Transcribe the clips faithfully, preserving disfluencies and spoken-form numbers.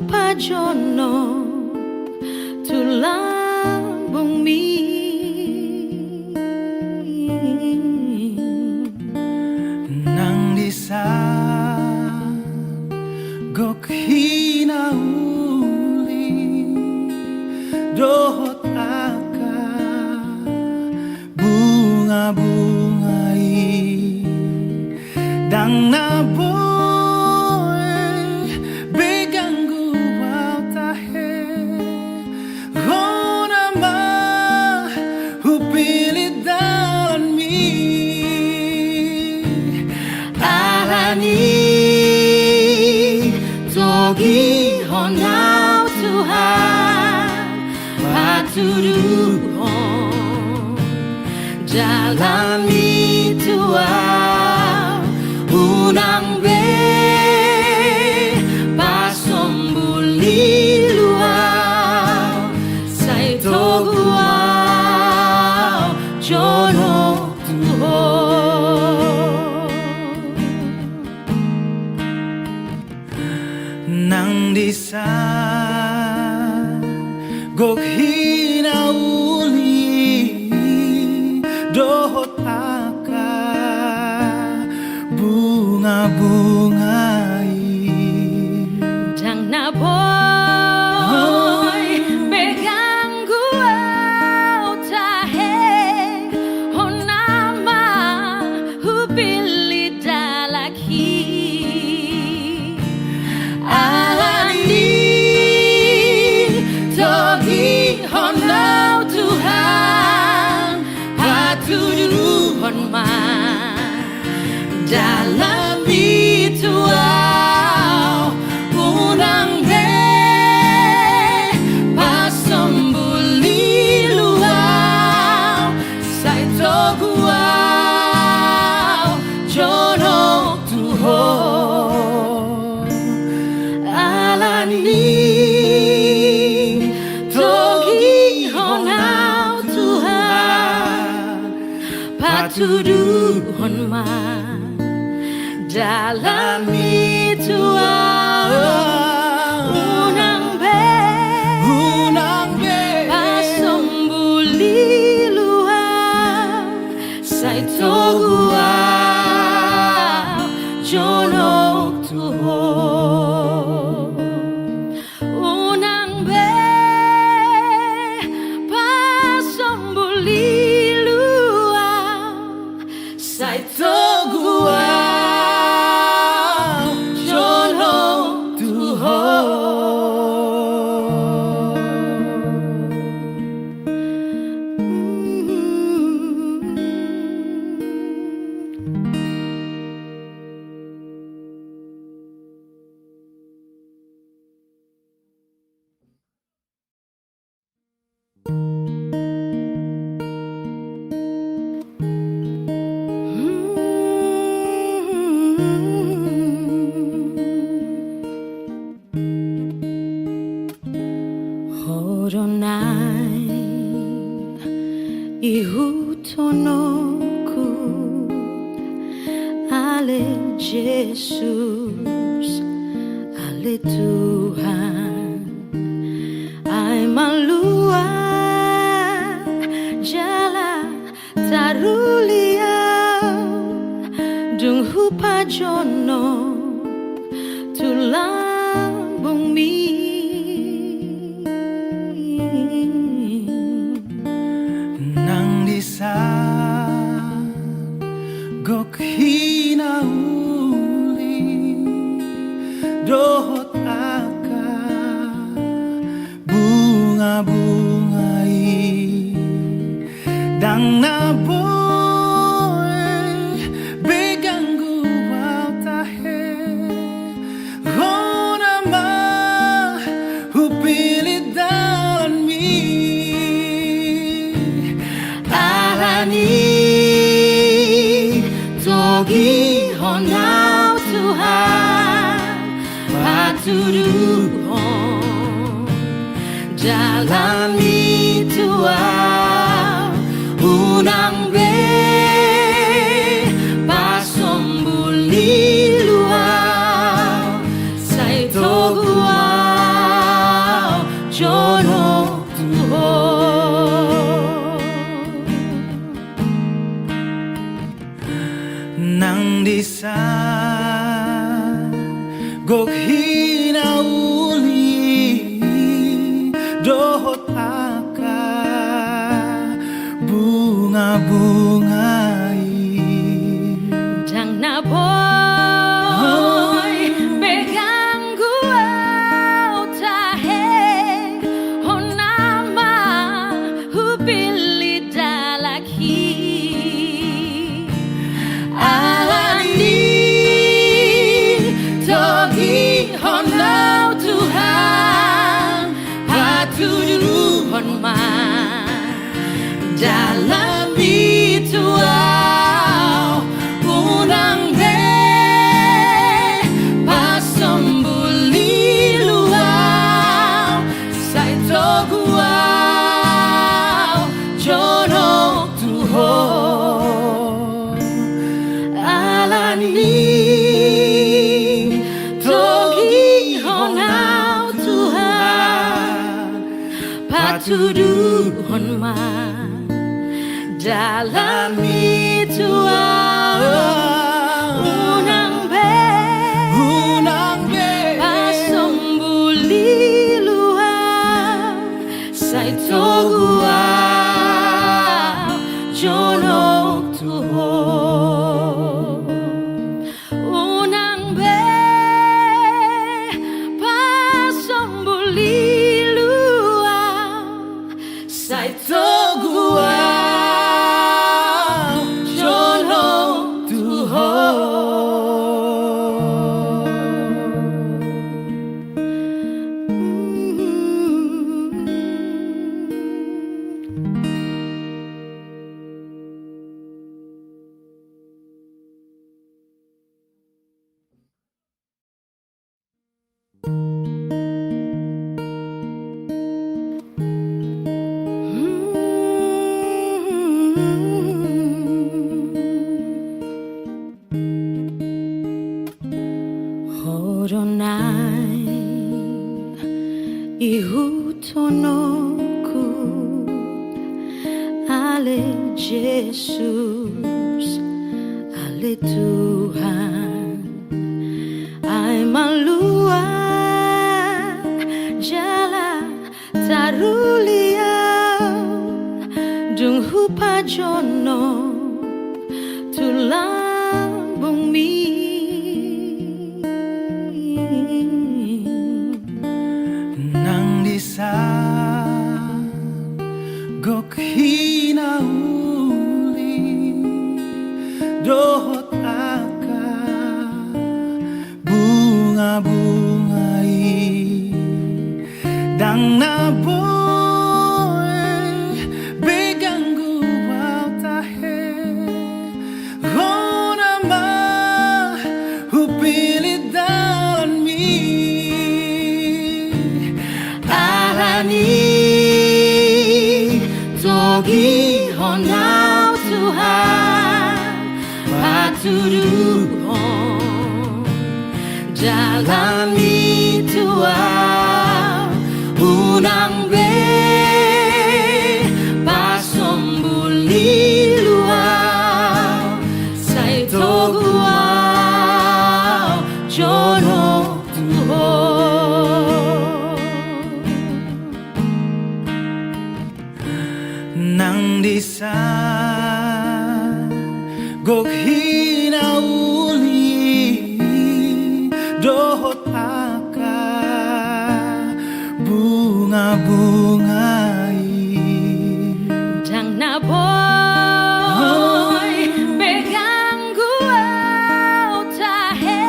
pajonok tu lambungmi. Nang di san gok hinauli dohot angka bunga-bunga i, ndang na boi be ganggu au tahe. Hona ma hupillit dalanmi, alani togihon au Tuhan, patuduhon dalanmi tu au, unang be pasombulilu au, sai togu au jonok tu Ho. Nang di san gok hinauli dohot angka bunga-bunga i, ndang na boi be ganggu au tahe. Hona ma hupillit dalan i, alani togihon au Tuhan, patuduhon ma dalanmi tu au, unang be pasombulilu au, sai togu au jonok tu Ho. Alani togihon au Tuhan, patuduhon ma dalanmi tu au, unang be, unang be pasombulilu au, sai togu au jonok tu Ho. Unang be pasombulilu au, sai togu au jonok tu Ho. Ho do naeng ihuthononku, ale Jesus, ale Tuhan, ai malua jala taruli au, dung hupajonok tu lambungmi. Nang di san gok hinauli dohot angka bunga-bunga i, ndang na boi be ganggu au tahe. Hona ma hupillit dalanmi, alani togihon au Tuhan, patuduhon dalanmi tu au, unang be pasombulilu au, sai togu au Di san gok hinauli dohot angka bunga-bunga i. Ndang na boi be ganggu au tahe, hona ma hupillit dalan i. Alani i togihon au Tuhan, patuduhon ma dalanmi tu au, unang be pasombul ilu au, sai togu au jonok tu Ho. Alani i togihon au Tuhan, patuduhon ma dalanmi tu au, unang be, unang be pasombul ilu au, sai togu au jonok tu Ho. Unang be pasombul ilu au, sai togu au jonok tu Ho. Ho do na ihuthononku, ale Jesus, ale Tuhan, ai malua jala taruli au, dung hupajonok tu lambungmi. Nang di san gok hinauli dohot angka bunga-bunga i, ndang na boi be ganggu au tahe, hona ma hupillit dalanmi. Alani i togihon au Tuhan, patuduhon dalanmi tu au, unang be pasombul ilu au, sai togu au jonok tu Ho. Nang di san gok hinauli dohot angka bunga-bunga i, ndang na boi be ganggu au tahe,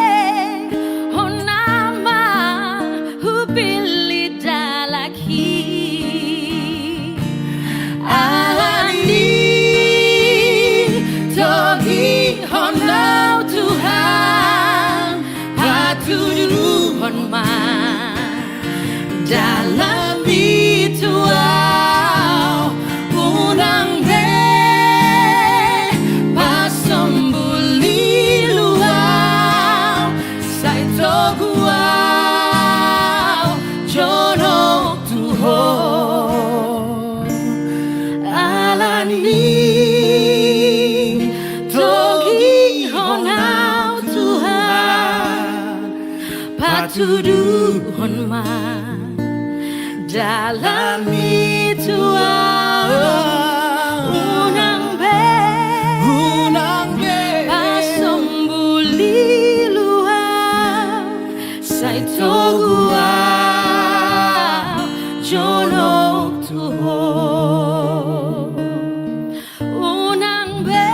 hona ma hupillit dalan i. Alani Patuduhon ma dalanmi tu ahu. Unang be, unang be pasombul ilu ahu, sai togu ahu jonok tu ho. Unang be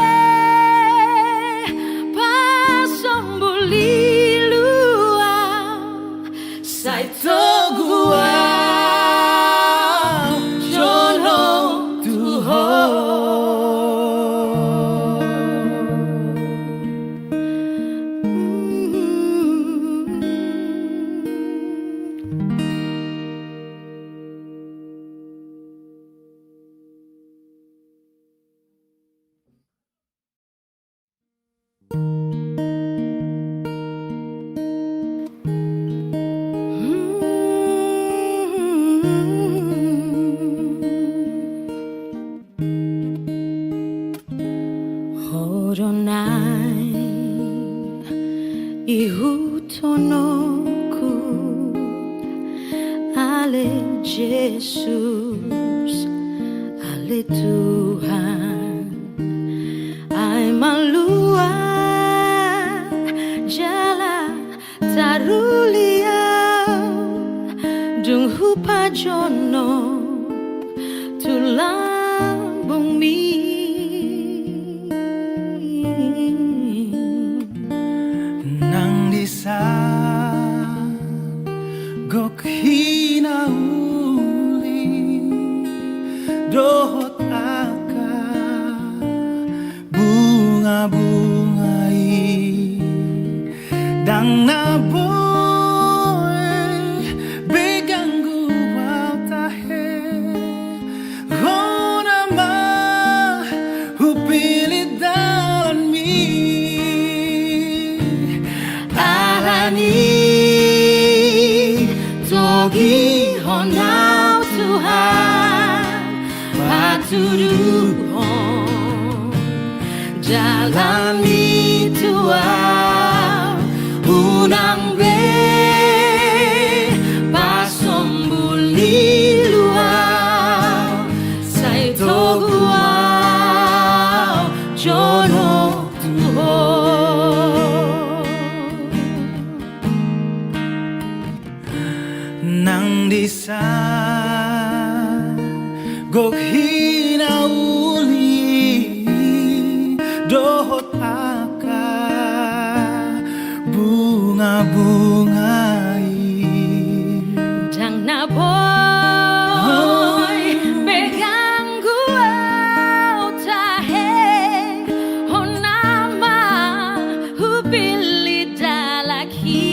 pasombul ilu ahu, sai togu ahu jonok tu ho. Ho do naeng ihuthononku, ale Jesus, ale Tuhan. Ai malua jala taruli ahu, dung hupajonok tu lambungmi. Nang disa gok hinauli dohot angka bungabunga i, ndang na boi be ganggu ahu tahe. Hona ma hupillit dalanmi, alani togihon ahu Tuhan, patuduhon dalanmi tu ahu. Unang be pasombul ilu ahu, sai togu ahu jonok tu ho. Nang disa gok hinauli dohot angka bungabunga i, ndang na boi be ganggu ahu tahe. Hona ma hupillit dalanhi,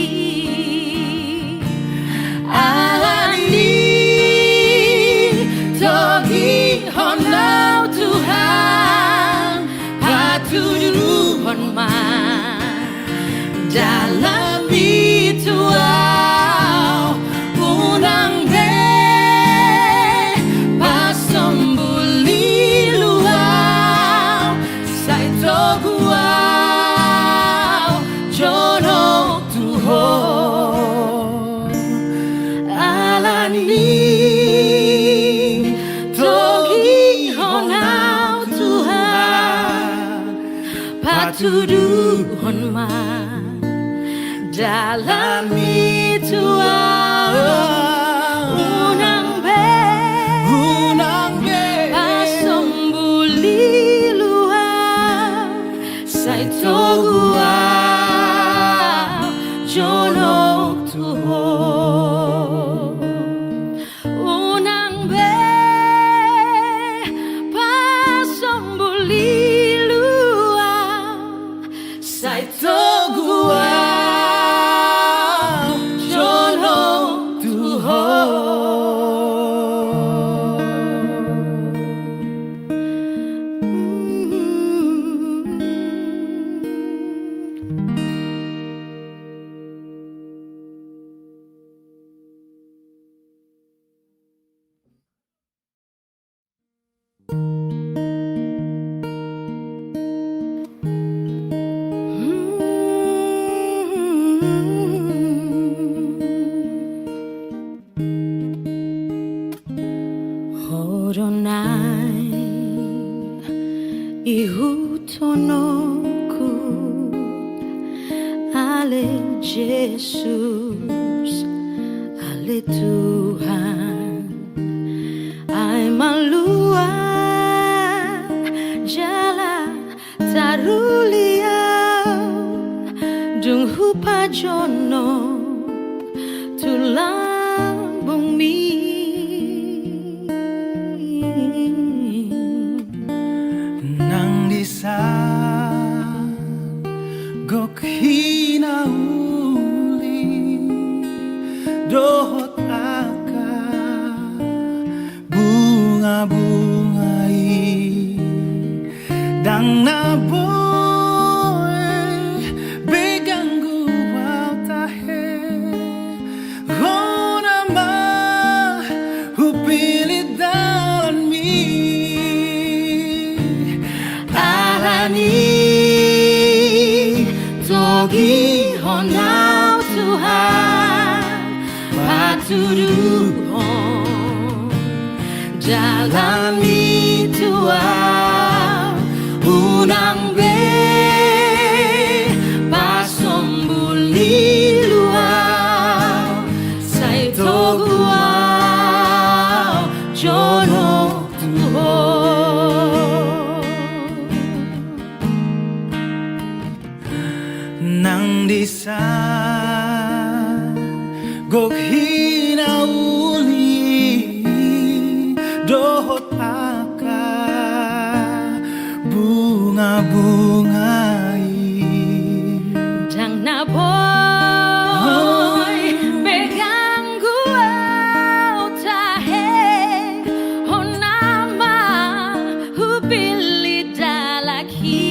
alani togihon ahu Tuhan, patuduhon ma dalanmi tu ahu. Unang be pasombul ilu ahu, sai togu ahu jonok tu ho. Alani togihon ahu Tuhan, patuduhon ma dalanmi tu ahu. Unang be, unang be pasombul ilu ahu, sai togu ahu jonok tu ho. Unang be pasombul ilu ahu, sai togu ahu jonok tu ho. Ale Jesus, ale Tuhan, ai malua jala taruli au, dung hupajonok tu lambungmi. Nang disa gok hinauli dohot angka bunga-bunga i, ndang na boi be ganggu au tahe. Hona ma hupillit dalanmi, alani togihon au Tuhan, patuduhon dalanmi tu au, unang be pasombul lilu au, sai togu au jonok tu Ho. Nang disa gok hinauli dohot angka bunga-bunga i, ndang na boi be ganggu au tahe. Hona ma hupillit dalanmi,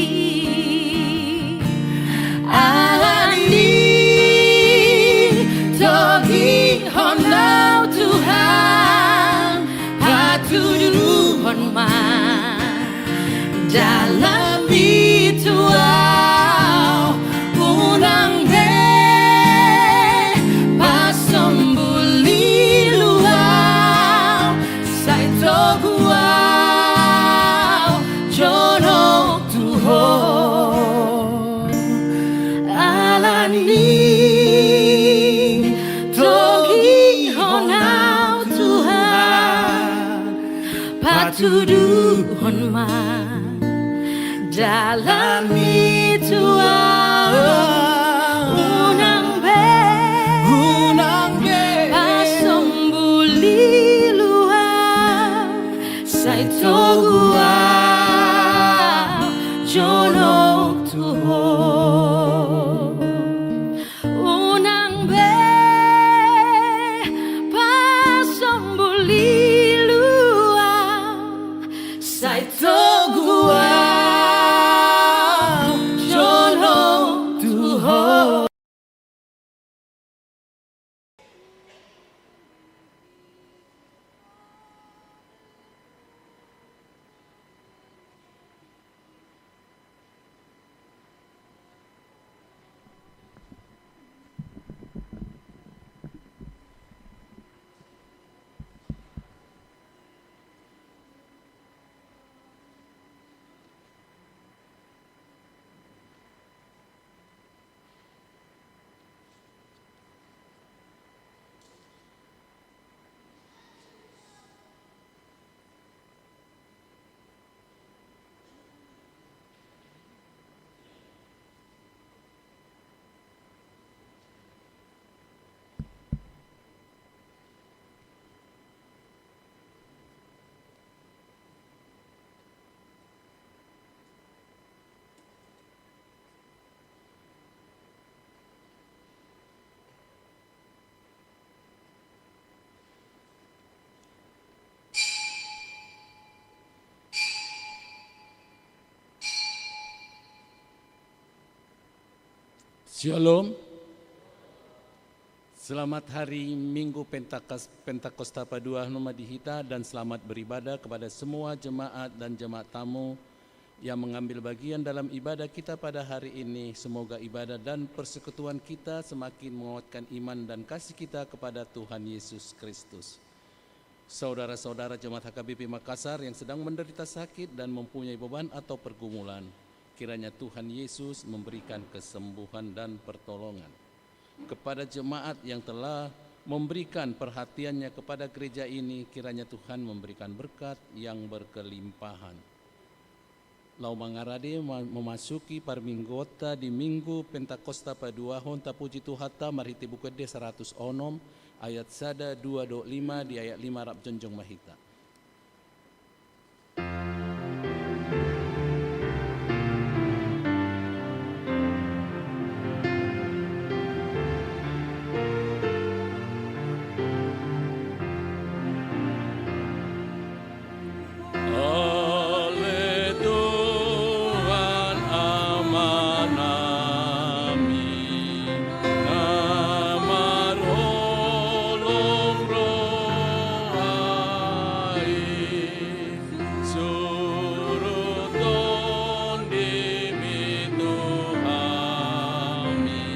alani togihon au Tuhan, patuduhon ma dalanmi tu au, unang be pasombul lilu au, sai togu au jonok tu Ho. Alani togihon au Tuhan, patuduhon ma dalanmi tu au, unang be, unang be pasombul lilu au, sai togu au jonok tu Ho. Unang be pasombul lilu au, sai togu au jonok tu Ho. Syalom. Selamat hari Minggu Pentakos-, Pentakosta Padua numa di hita, dan selamat beribadah kepada semua jemaat dan jemaat tamu yang mengambil bagian dalam ibadah kita pada hari ini. Semoga ibadah dan persekutuan kita semakin menguatkan iman dan kasih kita kepada Tuhan Yesus Kristus. Saudara-saudara jemaat H K B P Makassar yang sedang menderita sakit dan mempunyai beban atau pergumulan, Kiranya Tuhan Yesus memberikan kesembuhan dan pertolongan kepada jemaat yang telah memberikan perhatiannya kepada gereja ini. Kiranya Tuhan memberikan berkat yang berkelimpahan. Laho mangarade ma-, memasuki parmingguonta di Minggu Pentakosta paduahon, tapuji Tuhanta marhite Buku Ende saratus onom ayat sada, dua dohot lima, di ayat lima rap jongjong ma hita. Ale Tuhan Amanami, na marholong roha i, surut TondiMi tu hami,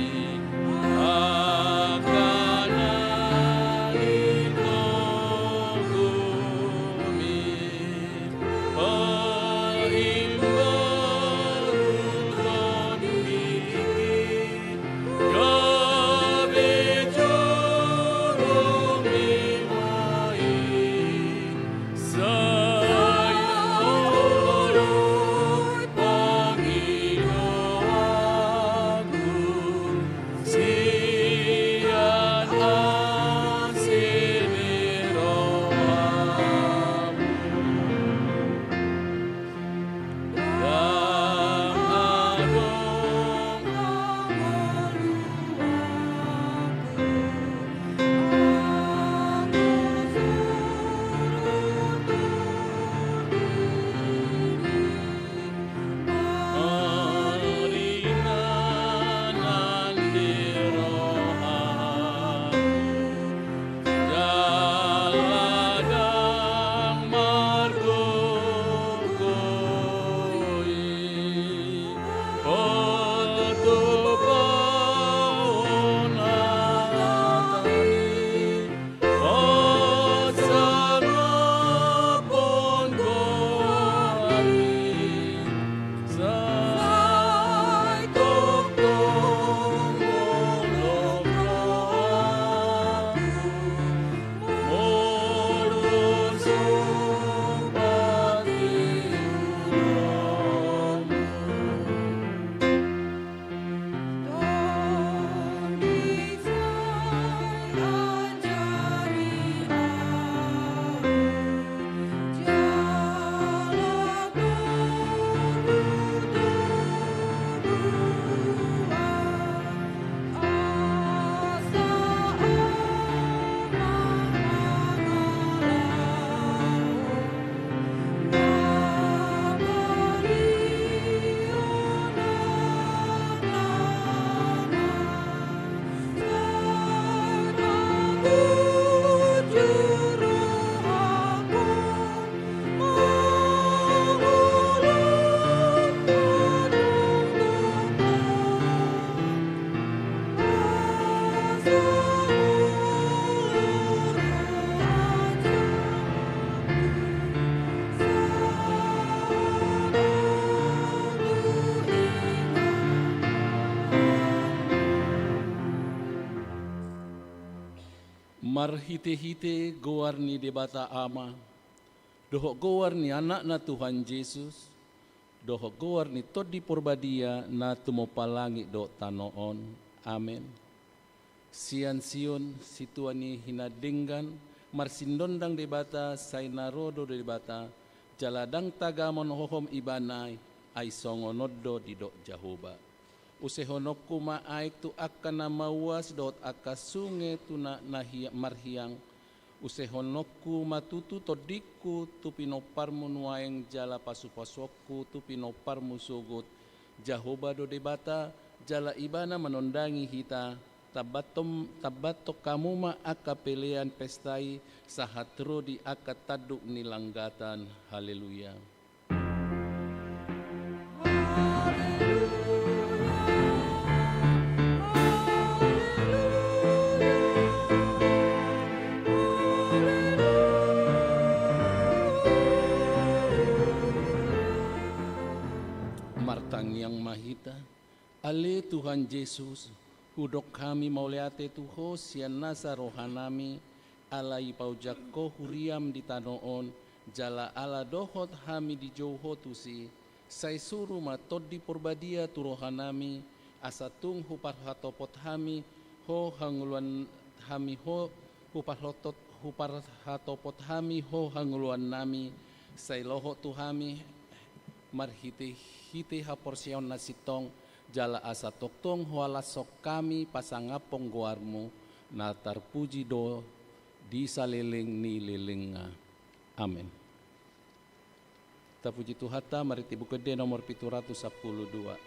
angka na di toguMi, paimbaruhon diri, gabe juru ni ma i, sai tolhas pangidoanku, sian asi ni rohaMu. Ndang adong hangoluanku, anggo surut TondiMi, paringanan di rohaMu, jala ndang margogo i, patupaon hataMi, pasangaphon goarMi, sai tongtong holong rohaku, molo so patiuronMu. Marhitehite goar ni Debata Ama, dohot goar ni Anakna Tuhan Jesus, dohot goar ni Tondi Porbadia na tumompa langit dohot tano on. Amen. Sian Sion, sintua ni hinadenggan, marsindondang Debata sai na ro do Debata, jala ndang tagamon hohom Ibana i, ai songon on do didok Jahowa. Usehononku ma aek tu angka na mauas dohot angka sunge tu na, na hia-, marhiang. Usehononku ma tutu tondingku tu pinomparmu nuaeng jala pasupasuonku tu pinomparmu sogot. Jahowa do Debata, jala Ibana manondangi hita. Tambathon, tambathon hamu ma angka pelean pesta i sahat ro di angka tanduk ni langgatan. Haleluya. Martangi- ma hita. Ale Tuhan Jesus, hudok hami mauliate tu Ho sian nasa rohanami, ala dipaojak Ho huriaM di tano on, jala ala dohot hami dijou Ho tusi, sai suru ma Tondi Porbadia tu rohanami, asa tung huparhatopot hami Ho hangoluan hami Ho, huparhotot-, huparhatopot hami Ho hangoluannami, sai lohot tu hami marhitehite haporseaon na sintong, jala asa tongtong huhalashon hami pasangaphon goarMu, na tarpuji do di saleleng ni lelengna. Amen. Tapuji Tuhanta, marhite Buku Ende nomor pitu ratus sampulu dua.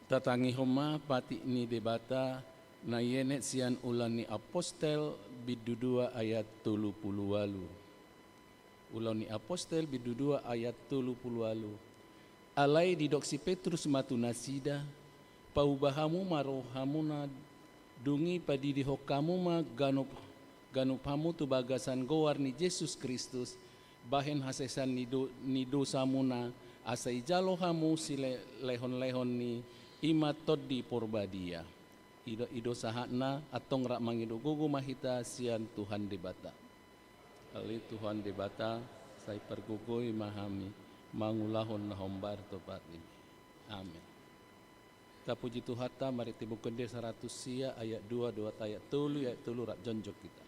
Tatangihon ma patik ni Debata na ienet sian Ulaon ni Apostel bindu dua ayat tolu pulu ualu. Ulaon ni Apostel bindu dua ayat tolu pulu ualu. Alai didok si Petrus ma tu nasida, pauba hamu ma rohamuna, dung i padidihon hamu ma ganup, ganup hamu tu bagasan goar ni Jesus Kristus, bahen hasesaan ni do-, ni dosamuna, asa ijalo hamu silehonlehon ni, i ma Tondi Porbadia. I do, i do sahatna, antong rap mangido gogo ma hita sian Tuhan Debata. Ale Tuhan Debata, sai pargogoi ma hami mangulahon na hombar tu patikMi. Amen. Tapuji Tuhanta, marhite Buku Ende saratus sia ayat dua dohot ayat tolu, ayat tolu rap jongjong hita.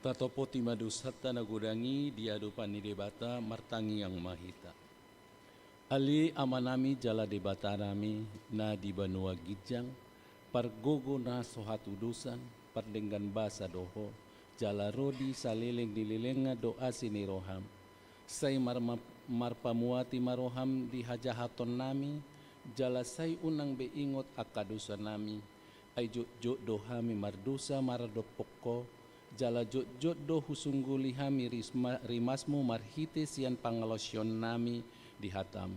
Tatopoti ma dosanta na godang i di adopan ni Debata, martangiang ma hita. Ale Amanami jala Debatanami na di banua ginjang, pargogo na so hatudosan, pardenggan basa do Ho, jala ro di saleleng ni lelengna do asi ni roham. Sai mar-, marpamuati ma roham di hajahatonnami, jala sai unang be ingot angka dosanami, ai jotjot do hami mardosa maradophon Ho, jala jotjot do husungguli hami risma-, rimasmu marhite sian pangalaosionnami di hatam.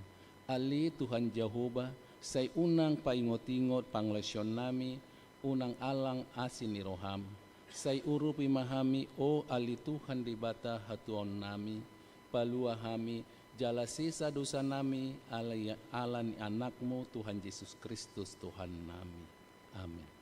Ale Tuhan Jahowa, sai unang paingotingot pangalaosionnami, unang alang asi ni roham. Sai urupi ma hami, o ale Tuhan Debata hatuaonnami, palua hami, jala sesa dosanami, ala, ala ni Anakmu Tuhan Jesus Kristus Tuhannami. Amin.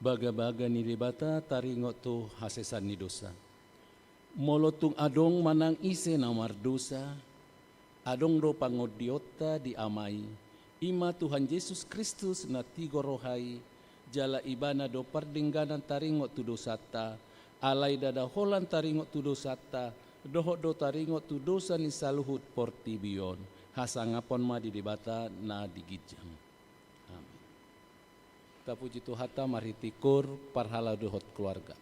Bagabaga ni Debata taringot tu hasesaan ni dosa. Molo tung adong manang ise na mardosa, adong do pangondionta di Ama i, i ma Tuhan Jesus Kristus na tigor roha i, jala Ibana do pardengganan taringot tu dosanta, alai ndada holan taringot tu dosanta, dohot do taringot tu dosa ni saluhut portibi on. Hasangapon ma di Debata na di ginjang. Amin. Tapuji Tuhanta marhite koor, parhalado dohot keluarga.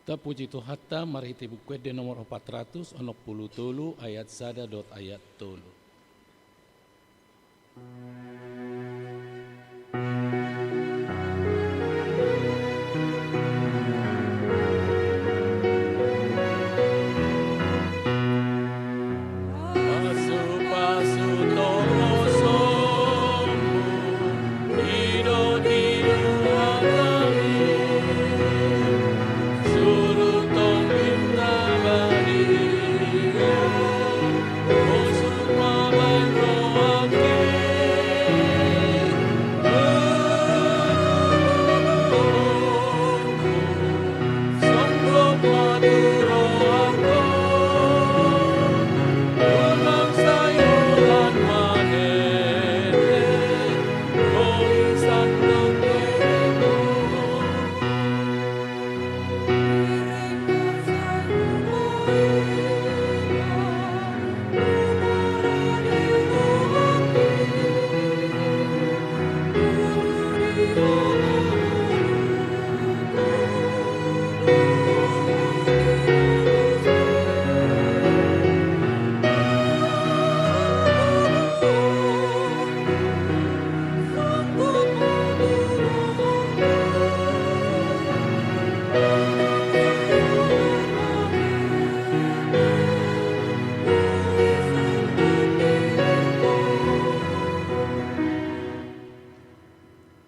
Tapuji Tuhanta, marhite Buku Ende nomor opat ratus onom pulu tolu, ayat sada dohot ayat tolu.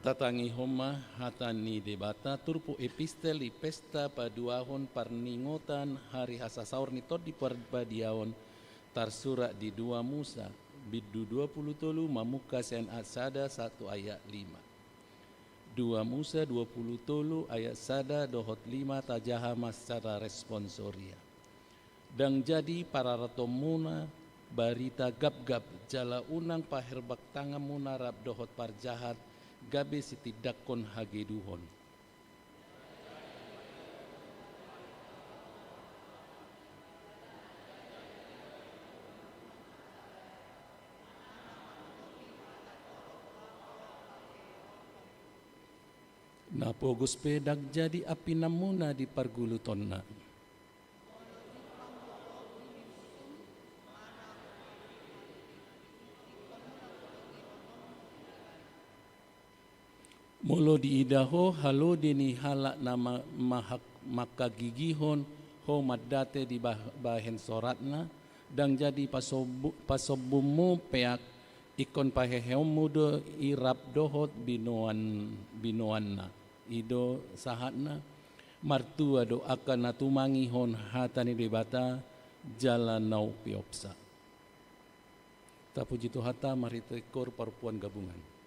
Tatangihon ma hata ni Debata, turpuk epistel di pesta paduahon parningotan hari hasasaor ni Tondi Parpadiaon, tarsurat di dua Musa, bindu dua pulu tolu, mamungka sian ayat sada sahat tu ayat lima. Dua Musa dua pulu tolu ayat sada dohot lima, tajaha ma secara responsoria. Ndang jadi pararatonmuna barita gapgap, jala unang paherbang tanganmuna rap dohot parjahat, gabe sitindangkon hageduhon. Na pogos pe ndang jadi ampinanmuna di pargulutonna. Molo diida ho halode ni halak na ma-, mahak-, mangkagigihon ho mandate di bah-, bahen soratna, ndang jadi pasombu-, pasombunmu peak, ingkon paheheonmu do i rap dohot binoan-, binoanna. I do sahatna, martua do angka na tumangihon hata ni Debata jala na umpeopsa. Tapuji Tuhanta, marhite koor parompuan gabungan.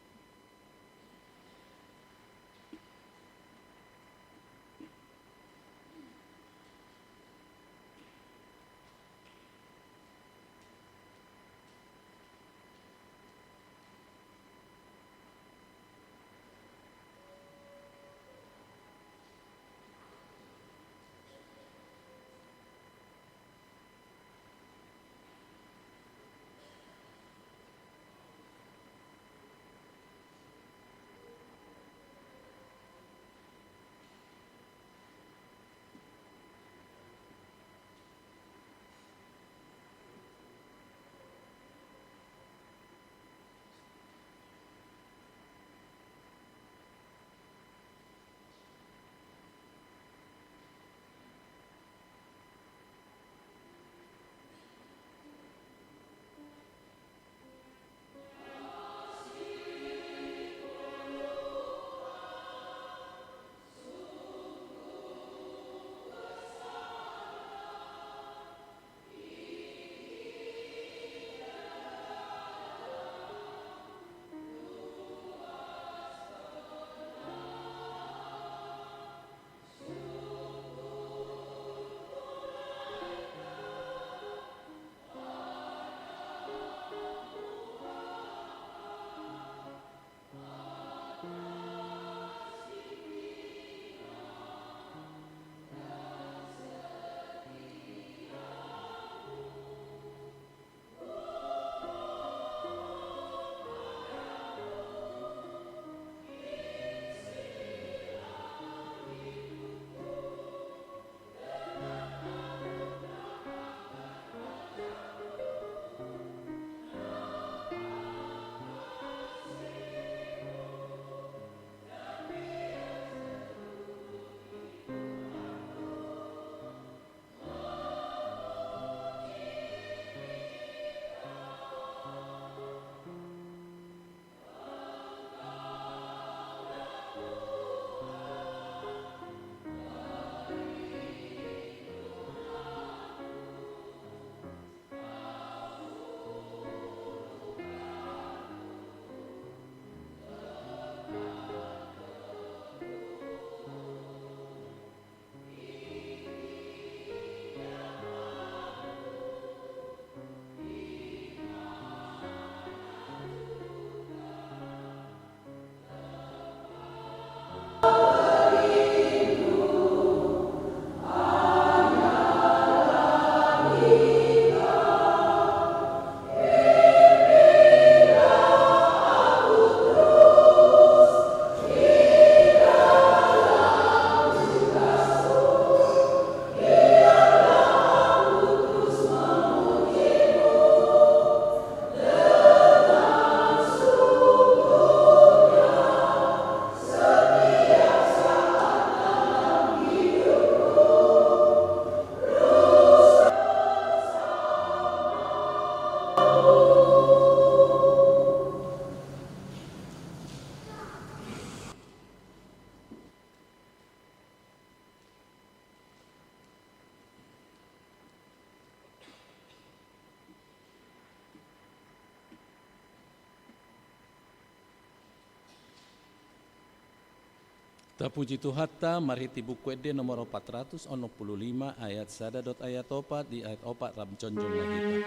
Tapuji Tuhanta, marhite Buku Ende nomor opat ratus onom pulu lima, ayat sada dohot ayat opat, di ayat opat rap jongjong ma hita.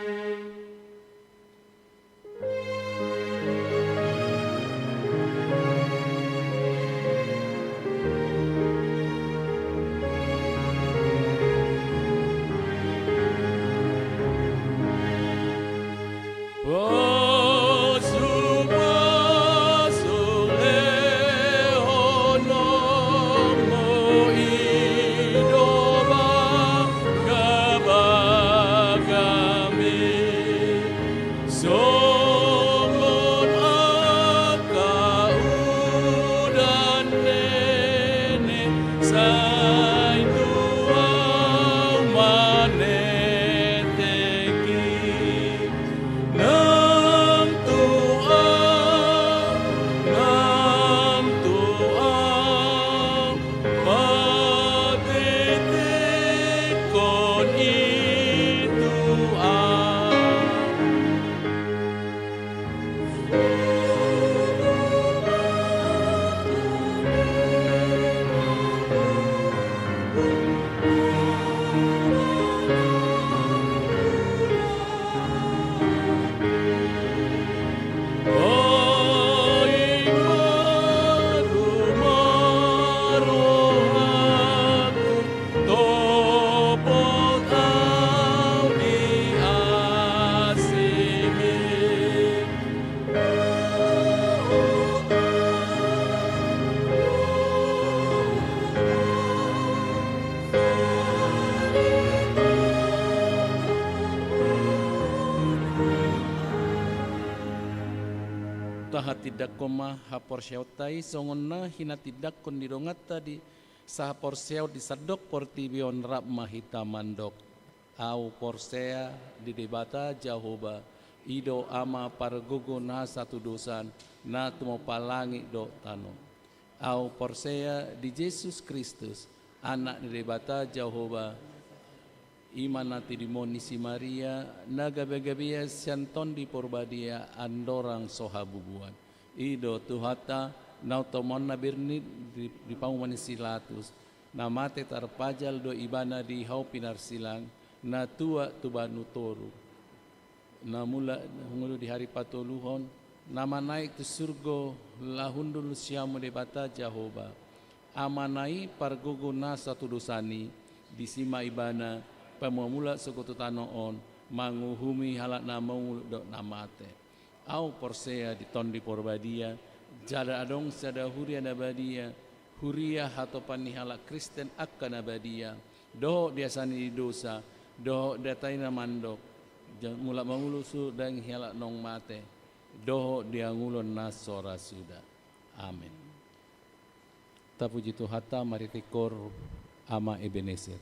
Songon angka udan nene, sai tu au maneteki. Nang tu au, nang tu au, patitikkon i tu au. Tahatindangkon ma haporseaonta i songon na hinatindangkon ni donganta di sahaporseaon di sandok portibi on. Rap ma hita mandok: Au porsea di Debata Jahowa, i do Ama pargogo na satudosan, na tumompa langit dohot tano. Au porsea di Jesus Kristus, Anak ni Debata Jahowa, i ma na tinadingon ni si Maria, na gabegabean sian Tondi Porbadia, andorang so habubuan. I do Tuhanta, na untungna birni di, di panguhuman ni si Pilatus, na mate tarpajal do Ibana di hau pinarsilang, na tuat tu banua toru. Na mulak mangolu di hari patoluhon, na manaek tu surgo, laho hundul sian hamu Debata Jahowa, Amana i pargogo na satudosan i. Disi ma Ibana pamuha mulak sogot tu tano on, manguhumi halak na mangolu dohot na mate. Au porsea di Tondi Porbadia, jala adong sada huria na badia, huria hatopan ni halak Kristen angka na badia, dohot di hasesaan ni dosa, dohot di hata i na mandok, ja-, mulak mangolu sude halak naung mate, dohot di hangoluan na so ra suda. Amen. Tapuji Tuhanta, marhite koor Ama Ebenezer.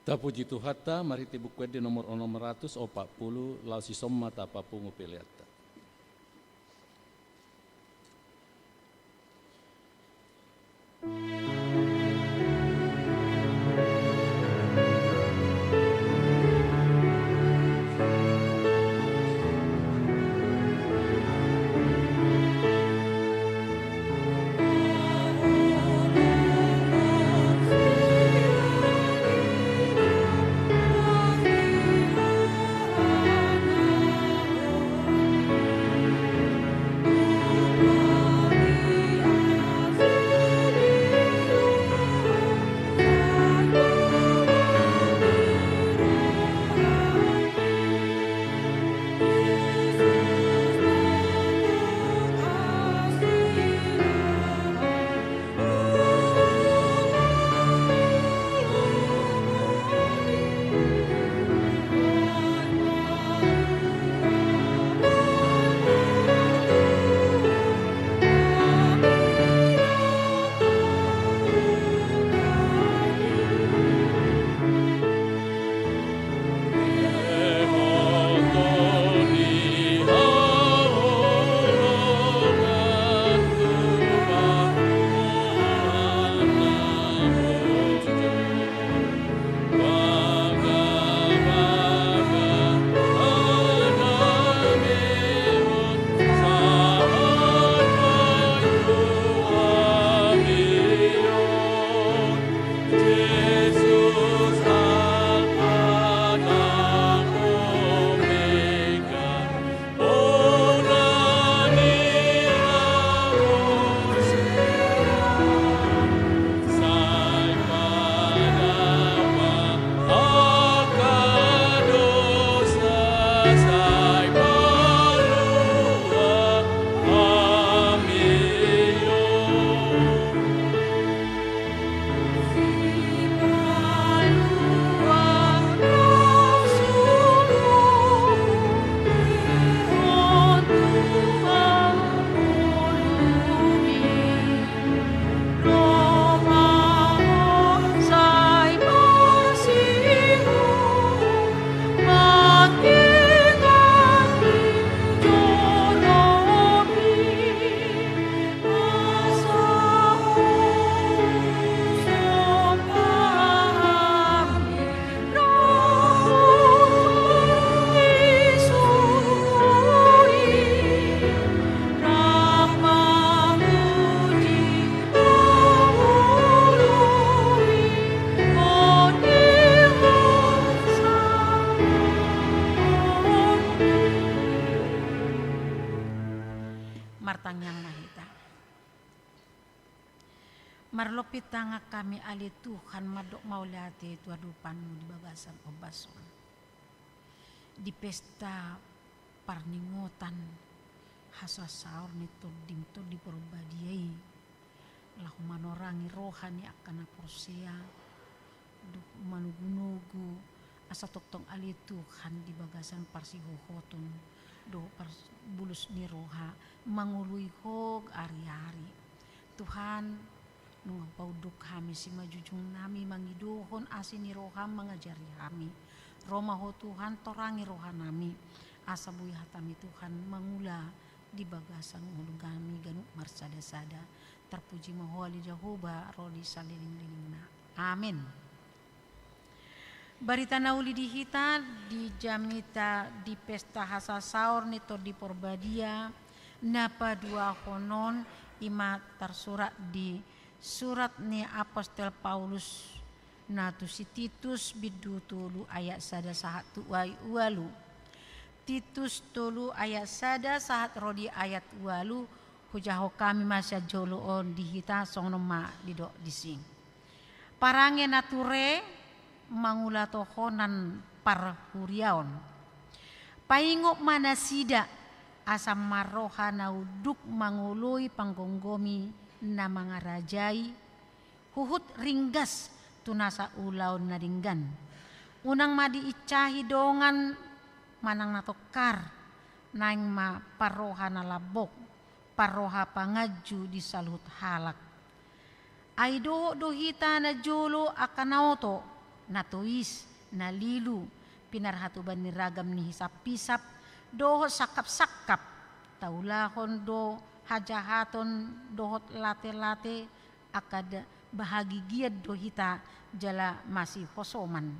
Tapuji Tuhanta, marhite Buku Ende nomor onom ratus opat pulu, laos dison ma tapapungu peleanta. Martangiang ma hita. Marlompit tangan hami ale Tuhan mandok mauliate tu adopanMu di bagasan ombas on. Di pesta parningotan hasasaor ni TondiM, Tondi Porbadia i, laho manorangi roha ni angka na porsea, dohot manogunogu, asa tongtong ale Tuhan di bagasan parsihohoton, dohot par-, bulus ni roha, mangoloi Ho ariari. Tuhan, nunga paunduk hami simanjujung nami mangidohon asi ni rohaM mangajari hami. Ro ma Ho Tuhan, torangi roha nami, asa boi hataMi Tuhan mangula di bagasan ngolu nami ganup marsada-sada. Tarpuji ma Ho ale Jahowa, ro di salelenglelengna. Amen. Barita na uli di hita di jamita di pesta hasasaor ni Tondi Porbadia na paduahon on, i ma tarsurat di surat ni apostel Paulus na tu si Titus, bindu tolu ayat sada sahat tu ayat ualu. Titus tolu ayat sada sahat ro di ayat ualu. Hujahahon hami ma sian jolo on di hita, songon on ma didok disi. Parange na ture mangula tohonan parhuriaon. Paingot ma nasida asa marroha na unduk mangoloi panggomgomi na mangarajai, huhut ringgas tu nasa ulaon na denggan. Unang ma diinsahi dongan manang na tongkar, naeng ma parroha na lambok, parroha panganju di saluhut halak. Ai dohot do hita na jolo angka na oto, na tois, na lilu, pinarhatoban ni ragam ni hisap-hisap dohot sangkap-sangkap, taulahon do hajahaton dohot late-late, angka da-, bahagigian do hita jala masihosoman.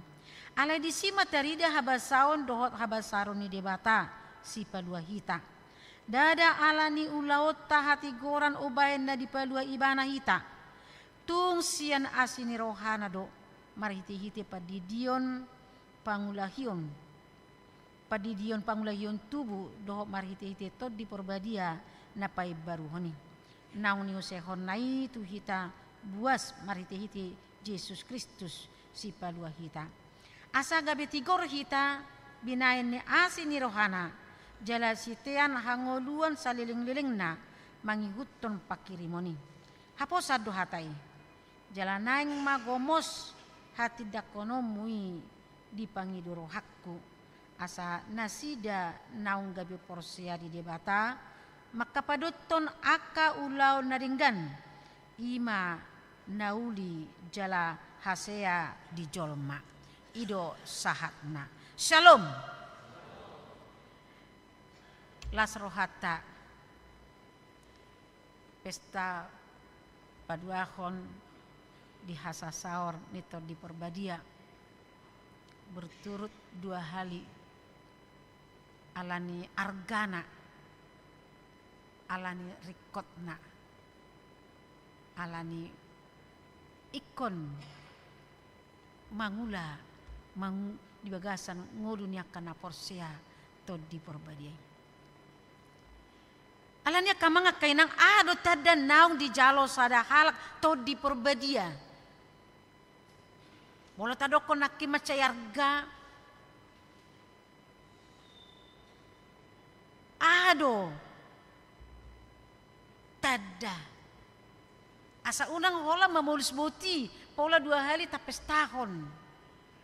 Alai disi ma tarida habasaon dohot habasaron ni Debata, Sipalua hita. Ndada ala ni ulaonta hatigoran umbaen na dipalua Ibana hita. Tung sian asi ni rohana do, marhite-hite pandidion pangulahion, pandidion pangulahion tubu dohot marhite-hite Tondi Porbadia na paimbaruhon i. Naung niusehonna i tu hita buas marhite-hite Jesus Kristus, Sipalua hita. Asa gabe tigor hita, binaen ni asi ni rohana, jala sitean hangoluan saleleng-lelengna mangihuthon panghirimon i. Haposan do hata i. Jala naeng ma gomos hatindangkononmu i di pangido rohangku, asa nasida naung gabe porsea di Debata, mangkapadothon angka ulaon na denggan, i ma na uli jala hasea di jolma. I do sahatna. Syalom. Las rohanta. Pesta paduahon di hasasaor ni Tondi Porbadia berturut dua hali, ala ni argana, ala ni ringkotna, ala ni ingkon mangula, mangu-, di bagasan ngolu ni angka na porsea Tondi Porbadia i. Ala ni i angka amang angka inang, aha do tanda naung dijalo sada halak Tondi Porbadia? Molo tadokkon nangkin mansai arga, aha do tanda? Asa unang holan mamolus boti, pola dua hali tapestahon.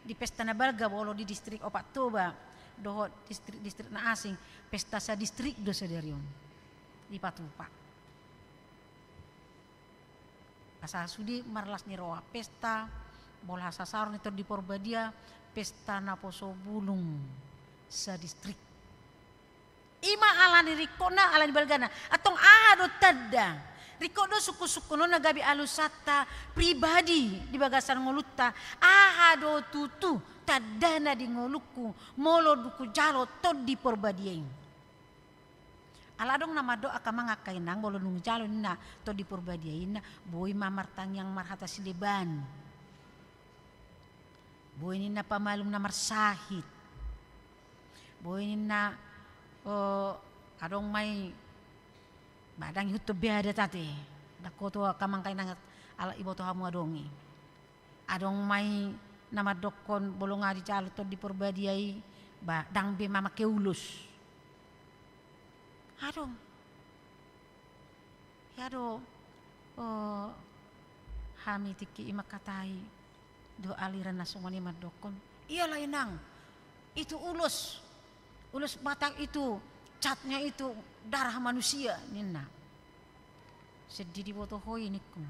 Di pesta na balga, molo di distrik Opat Toba dohot distrik-distrik na asing, pesta sadistrik do sadari on dipatupa. Asa sude marlas ni roha, pesta, molo hasasaor ni Tondi Porbadia, pesta naposo bulung sadistrik. I ma ala ni ringkotna, ala ni balgana. Antong aha do tanda? Ringkot do sungkun-sungkun on na gabe alusanta pribadi di bagasan ngolunta. Aha do tutu tandana di ngolungku molo dung hujalo Tondi Porbadia i? Ala adong na mandok angka amang angka inang, molo dung hujalo ninna Tondi Porbadia i, ninna boi ma martangiang marhata sileban. Boi ninna pamalum na marsahit. Boi ninna, eh, adong ma i, ba ndang ihuthon be adat ate. Ndang huboto angka amang angka inang, ala iboto hamu adong i. Adong ma i na mandokkon molo nga dijalo Tondi Porbadia i, ba ndang be mamake ulos. Adong. Ia do, eh, hami tingki i mangkatai do aliran na songon i mandokkon. Iyalah inang, itu ulos, ulos Batak itu, catnya itu darah manusia, ninna. Sedih diboto ho i ningku.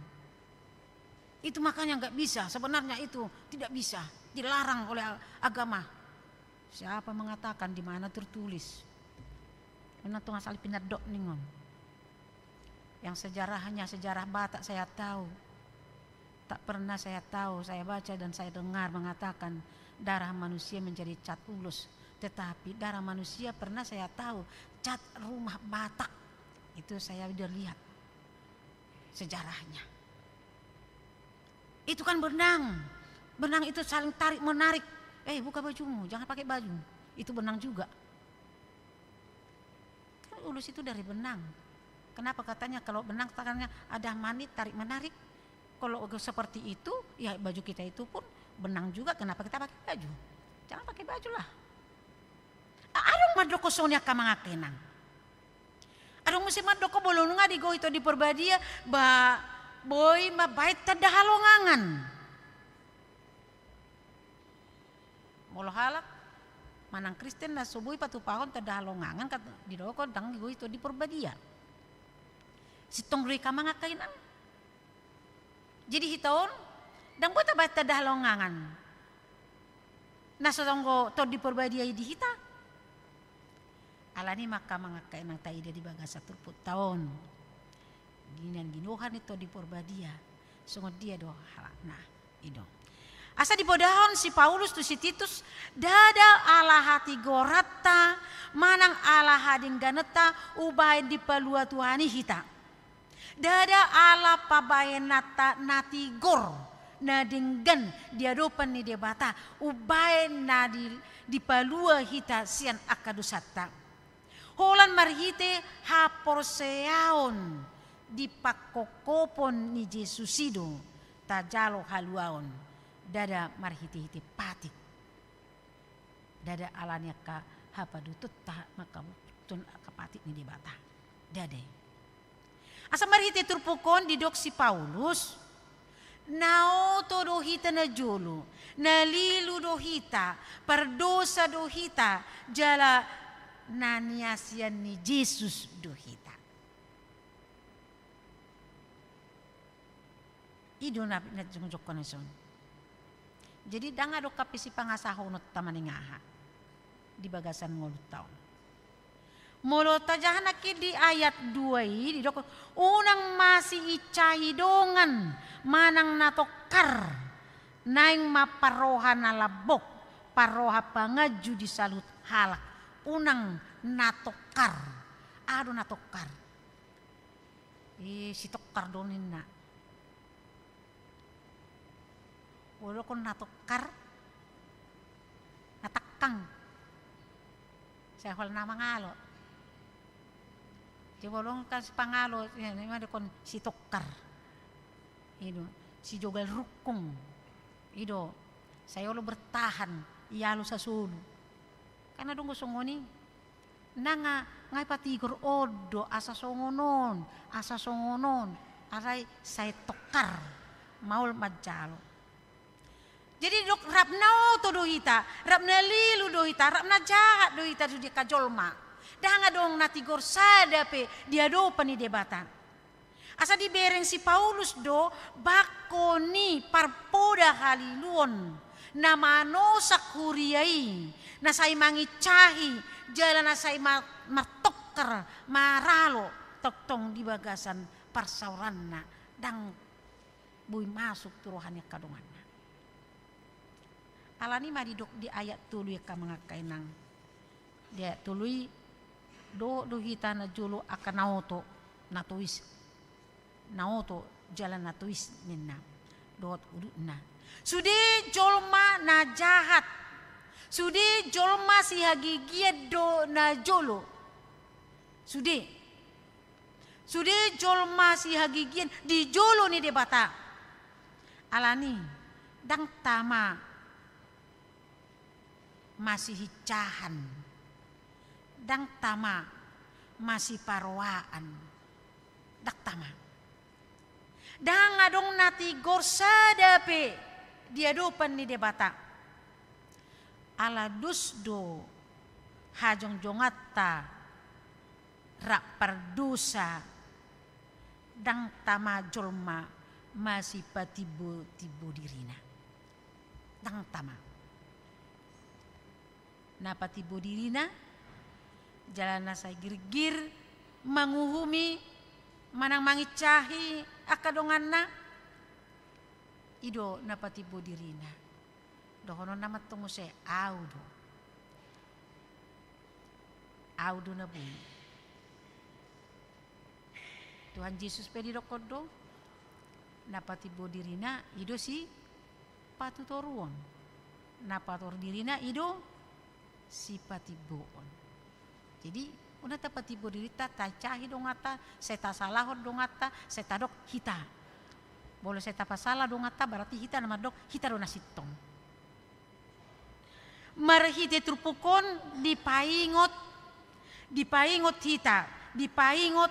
Itu makanya nggak bisa, sebenarnya itu tidak bisa, dilarang oleh a-, agama. Siapa mengatakan, di mana tertulis? Memang tung asal pinadok ningon. Yang sejarahnya sejarah Batak saya tahu. Tak pernah saya tahu, saya baca dan saya dengar mengatakan darah manusia menjadi cat ulos. Tetapi darah manusia pernah saya tahu, cat rumah Batak. Itu saya udah lihat sejarahnya. Itu kan benang. Benang itu saling tarik menarik. Eh, buka bajumu, jangan pakai baju. Itu benang juga. Kan ulos itu dari benang. Kenapa katanya kalau benang tangannya ada mani tarik menarik? Kalau seperti itu, ya baju kita itu pun benang juga, kenapa kita pakai baju? Jangan pakai baju lah. A-, adong mandok songon i angka amang angka inang. Adong muse mandok molo nunga digohi Tondi Porbadia, ba boi mambaen tanda halongangan. Molo halak manang Kristen na so boi patupahon tanda halongangan, kan didokkon ndang digohi Tondi Porbadia. Sintong do i angka amang angka inang. Jadi hita on ndang boi tabaen tanda halongangan. na so tonggo Tondi Porbadia i di hita. Alani i ma angka amang angka inang taida di bagasan turpukta on. Ginahan ginohan ni Tondi Porbadia. Songon dia do halakna i do. Asa dipodahon si Paulus tu si Titus, ndada ala hatigoranta, manang ala hadenggananta, umbahen dipalua Tuhan i hita. Ndada ala pabahenanta na tigor, na denggan di adopan ni Debata, umbahen na di, dipalua hita sian angka dosanta. Holan marhite haporseaon di pangkophopon ni Jesus i do tajalo haluaon, ndada marhitehite patik. Ndada alani angka hapadotonta mangkabutuhon angka patik ni Debata. Ndada i. Asa marhite turpuk on didok si Paulus, na oto do hita najolo, na lilu do hita, pardosa do hita, jala na niasian ni Jesus do hita. I do na, na jongjongkon i son. Jadi ndang adong hape sipangasahononta manang aha di bagasan ngolunta on. Molo tajaha nangkin di ayat dua i didok, unang masiincahi dongan manang na tongkar, naeng ma parroha na lambok, parroha panganju di saluhut halak, unang na tongkar. Aha do na tongkar? I sitongkar do ninna. Molo dokkon na tongkar, na tangkang. Sai holan na mangalo. Jadi molo kan sipangalo, ima dokkon sitongkar. I do, sijogal rungkung. I do, sai olo bertahan, ialo sasolu. Kan adong do songon i. Nanga ngai patigor on do, asa songon on, asa songon on, alai sai tongkar maol manjalo. Jadi didok rap na oto do hita, rap na lilu do hita, rap na jahat do hita tu angka jolma. Ndang adong na tigor sada pe di adopan ni Debata. Asa dibereng si Paulus do bangko ni parpoda haliluon na manosak huria i, na sai mangincahi, jala na sai ma-, martongkar, maralo tongtong di bagasan parsaoranna, ndang boi masuk tu roha ni angka donganna. Alani i ma didok di ayat tolu i angka amang angka inang. Di ayat tolu i, dohot do hita najolo angka na oto, na tois. Na oto jala na tois ninna. Dohot udutna. Sude jolma na jahat. Sude jolma sihagigian do najolo. Sude. Sude jolma sihagigian di jolo ni Debata. Alani, ndang tama masihincahan, ndang tama masiparoaan, ndang tama. Ndang adong na tigor sada pe di adopan ni Debata. Ala dos do hajongjonganta rap pardosa, ndang tama jolma masipatimbo-timbo dirina. Ndang tama. Na patimbo dirina, jala na sai girgir manguhumi manang mangincahi angka donganna, i do na patimbo dirina. Dohononna ma antong muse, au do. Au do na boi. Tuhan Jesus pe didokkon do, na patimbo dirina i do sipatutoruon. Na pator dirina i do sipatimboon. Jadi, unang tapatimbo dirinta, taincahi donganta, sai tasalahon donganta, sai tadok hita. Molo sai tapasala donganta, berarti hita na mandok, hita do na sintong. Marhite turpuk on dipaingot, dipaingot hita, dipaingot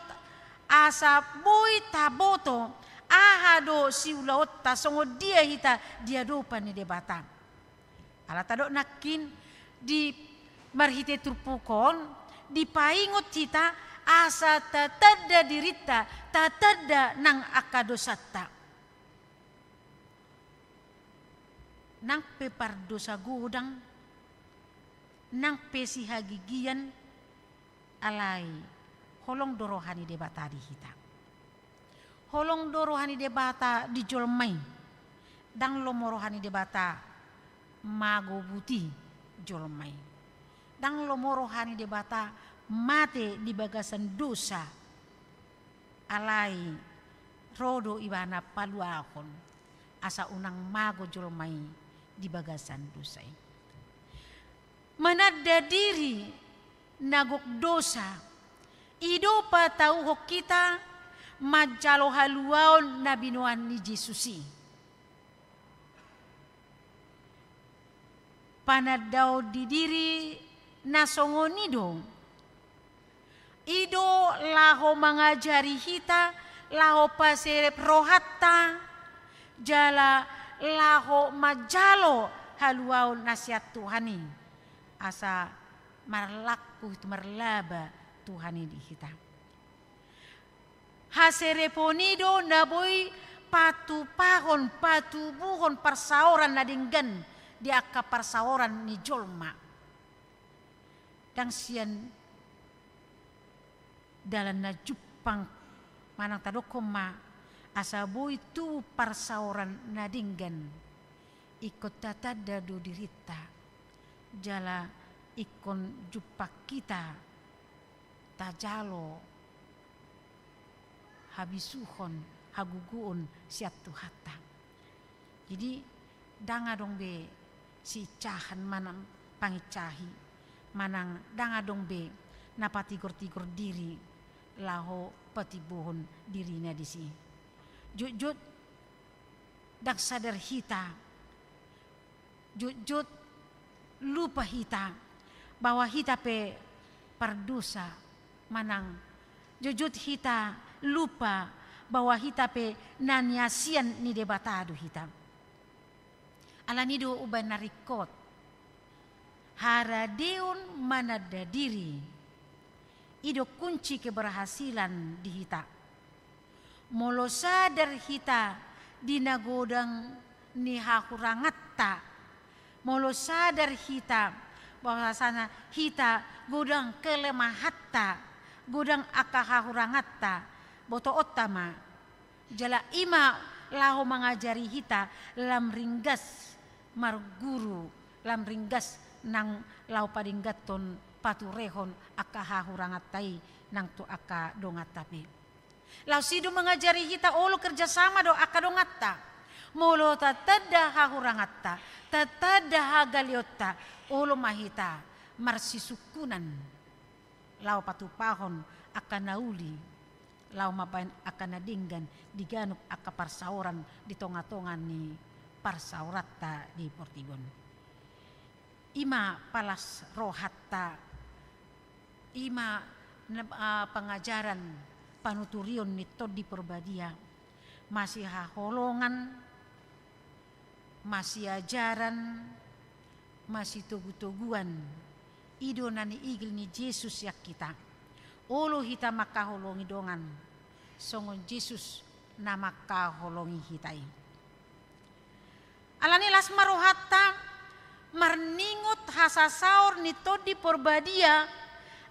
asa boi taboto aha do siulaonta, songon dia hita di adopan ni Debata. Ala tadok nangkin di marhite turpuk on, dipaingot hita asa tatanda dirinta, tatanda nang angka dosanta. Nang pe pardosa godang, Nang pe sihagigian, alai holong do roha ni Debata di hita. Holong do roha ni Debata di jolma i. Ndang lomo roha ni Debata mago buti jolma i. Ndang lomo roha ni Debata mate di bagasan dosa. Alai ro do Ibana paluahon, asa unang mago jolma i di bagasan dosa i. Mananda diri na gok dosa, i do patauhon hita manjalo haluaon na binoan ni Jesus i. Panandaon di diri na songon i do. I do laho mangajari hita, laho paserep rohanta, jala laho manjalo haluaon na sian Tuhan i, asa marlangku tu marlaba Tuhan i di hita. Haserepon i do na boi patupahon, patubuhon parsaoran na denggan di angka parsaoran ni jolma. Ndang sian dalan na jumpang manang tadokhon ma asa boi tubu parsaoran na denggan. Ingkon tatanda do dirinta, jala ingkon jumpang hita tajalo habisuhon, hagogoon sian Tuhanta. Jadi, ndang adong be siincahan manang pangincahi, manang ndang adong be na patigor-tigor diri laho patimbulhon dirina disi. Jotjot ndang sadar hita, jotjot lupa hita bahwa hita pe pardosa, manang jotjot hita lupa bahwa hita pe na niasian ni Debata do hita. Alani do umbahen na ringkot, haradeon mananda diri, i do kunci keberhasilan di hita. Molo sadar hita di na godang ni hahuranganta, molo sadar hita bahwasana hita godang kelemahanta, godang angka hahuranganta, botoonta ma. Jala i ma laho mangajari hita lam ringgas marguru, lam ringgas nang laho padengganhon, paturehon angka hahuranganta i nang tu angka donganta pe. Laos i do mangajari hita olo kerjasama dohot angka donganta. Molo tatanda hahuranganta, tatanda hagaleonta, olo ma hita marsisungkunan laho patupahon angka na uli, laho mambahen angka na denggan di ganup angka parsaoran di tonga-tonga ni parsaoranta di portibi on. I ma palas rohanta, i ma na, ah, pangajaran panuturion ni Tondi Porbadia, masihaholongan, masiajaran, masitogutoguan, i do na niigil ni Jesus sian hita. Olo hita mangkaholongi dongan, songon Jesus na mangkaholongi hita i. Alani las ma rohanta marningot hasasaor ni Tondi Porbadia,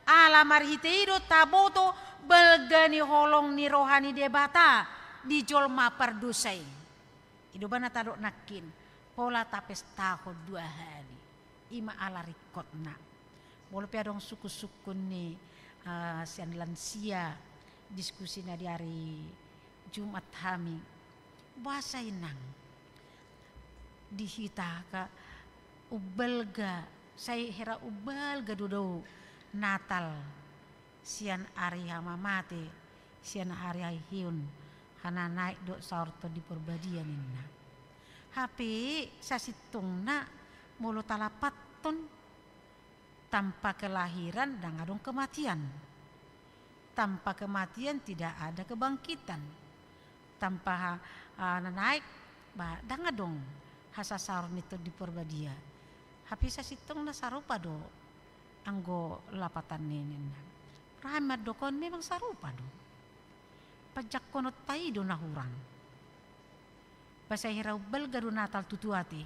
ala marhite i do taboto balga ni holong ni roha ni Debata di jolma pardosa i. I do ba na tadok nangkin, pola tapestahon dua hali. I ma ala ringkotna. Molo pe adong sungkun-sungkun ni, eh, sian lansia, diskusi na di ari Jumat hami. Boasa inang di hita angka umbalga, sai hera umbalga do dao Natal sian ari hamamate, sian ari haheheon, hananaek dohot saor Tondi Porbadia ninna. Hape sasintongna molo talapathon, tanpa kelahiran ndang adong kematian. Tanpa kematian tidak ada kebangkitan. Tanpa ha-, ah, na naek, ba, ndang adong hasasaor ni Tondi Porbadia. Hape sasintongna sarupa do anggo lapatan ninna. Rahan mandok on memang sarupa do. Panjangkononta i do na hurang. Ba sai hera umbalga do Natal tutu ate.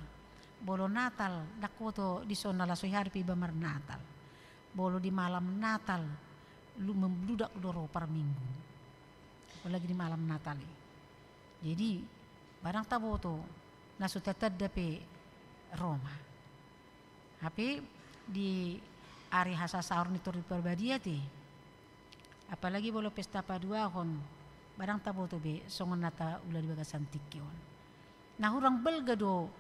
Molo Natal, ndang huboto dison, ala so i hari pe iba marnatal. Molo di malam Natal, lu-, membludak do ro parminggu. Apalagi di malam Natal i. Jadi, barang taboto, na so tatanda pe ro ma. Hape di ari hasasaor ni Tondi Porbadia ate. Apalagi molo pesta paduahon, barang taboto be songon na taula di bagasan tingki on. Na hurang balga do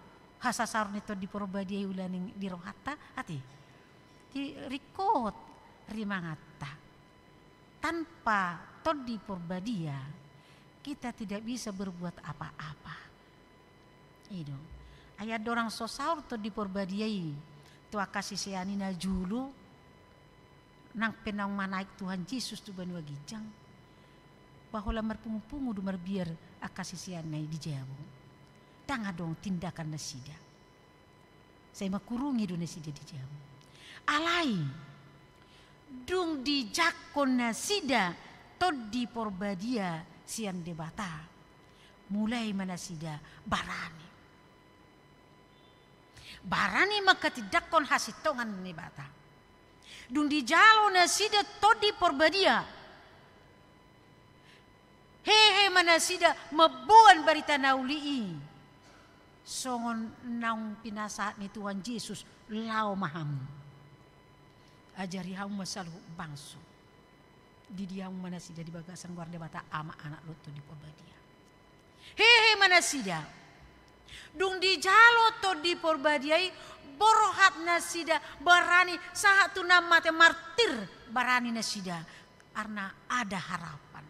hasasaor ni Tondi Porbadia i ulaning di rohanta, ate. Di ringkot rimanganta. Tanpa Tondi Porbadia, kita tidak bisa berbuat apa-apa. I do. Ai andorang so saur Tondi Porbadia i tu angka sisean i na jolo, nang pe naung manaek Tuhan Jesus tu banua ginjang, ba holan marpungupungu do marbiar angka siseanna i di jabu. Ndang adong tindakan nasida. Sai mangkurungi do nasida di jabu. Alai, dung dijangkon nasida Tondi Porbadia sian Debata, mulai ma nasida barani. Barani manghatindanghon hasintongan ni Debata. Dung dijalo nasida Tondi Porbadia, hehe ma nasida mamboan barita na uli i. Songon naung pinasahat ni Tuhan Jesus, laho ma hamu. Ajari hamu ma saluhut bangso. Didia hamu ma nasida di bagasan goar Debata Ama, Anak dohot Tondi Porbadia. Hehe ma nasida. Dung dijalo Tondi Porbadia i, borhat nasida, barani, sahat tu na mate martir, barani nasida. Karena ada harapan.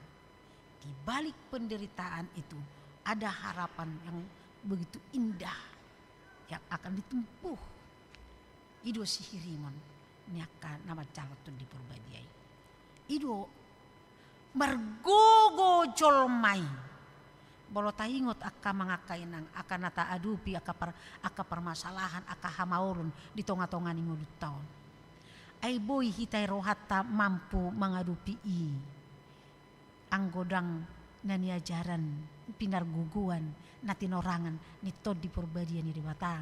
Di balik penderitaan itu, ada harapan yang begitu indah yang akan ditempuh. I do sihirimon ni angka na manjalo Tondi Porbadia i. I do margogo jolma i. Molo taingot angka amang, angka inang, angka na taadopi, angka par-, angka parmasalahan, angka hamaolon di tongatonga ni ngolunta on. Ai boi hita i rohanta mampu mangadopi i. Anggo ndang na niajaran, pinargogoan, na tinorangan ni Tondi Porbadia ni Debata.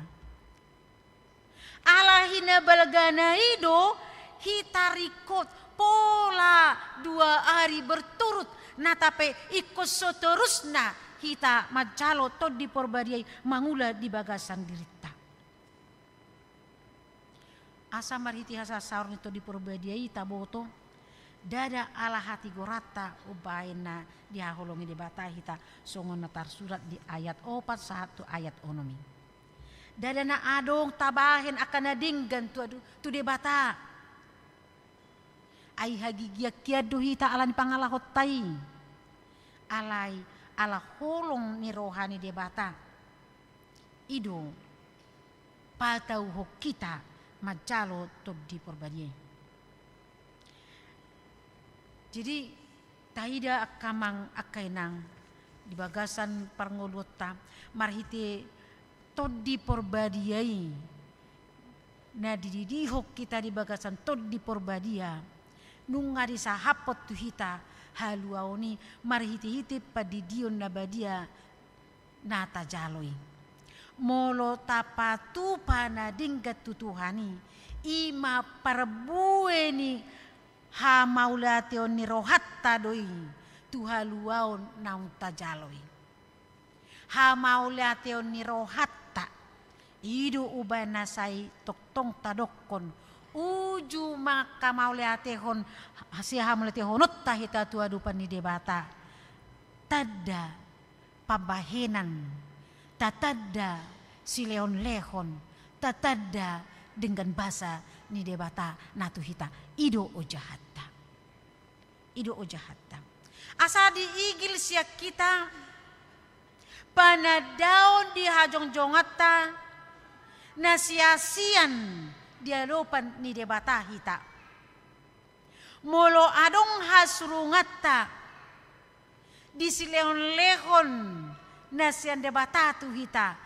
Ala hinabalgana i do hita ringkot pola dua ari berturut, na tape ingkon so torusna hita manjalo Tondi Porbadia i mangula di bagasan dirinta. Asa marhite hasasaor ni Tondi Porbadia i taboto, ndada ala hatigoranta umbahen na dihaholongi Debata hita, songon na tarsurat di ayat opat sahat tu ayat onom i. Ndada na adong tabahen angka na denggan tu adu-, tu Debata. Ai hagigian hian do hita ala ni pangalahonta i. Alai ala holong ni roha ni Debata. I do patauhon hita manjalo Tondi Porbadia i. Jadi, taida angka amang, angka inang, di bagasan parngoluonta, marhite Tondi Porbadia i, na dididihon hita di bagasan Tondi Porbadia, nunga disahaphon tu hita haluaon i marhitehite pandidion na badia na tajalo i. Molo tapatupa na denggan tu Tuhan i, i ma parbue ni hamauliateon ni rohanta do i tu haluaon naung tajalo i. Hamauliateon ni rohanta, i do umbahen na sai tongtong tadokkon, uju manghamauliatehon, sihamauliatehononta hita tu adopan ni Debata. Tanda pambahenan, tatanda silehonlehon, tatanda denggan basa ni Debata na tu hita, i do ojahanta. I do ojahanta. Asa diigil sian hita panandaon di hajongjonganta na siasian di adopan ni Debata hita. Molo adong hasurunganta di silehonlehon na sian Debata tu hita,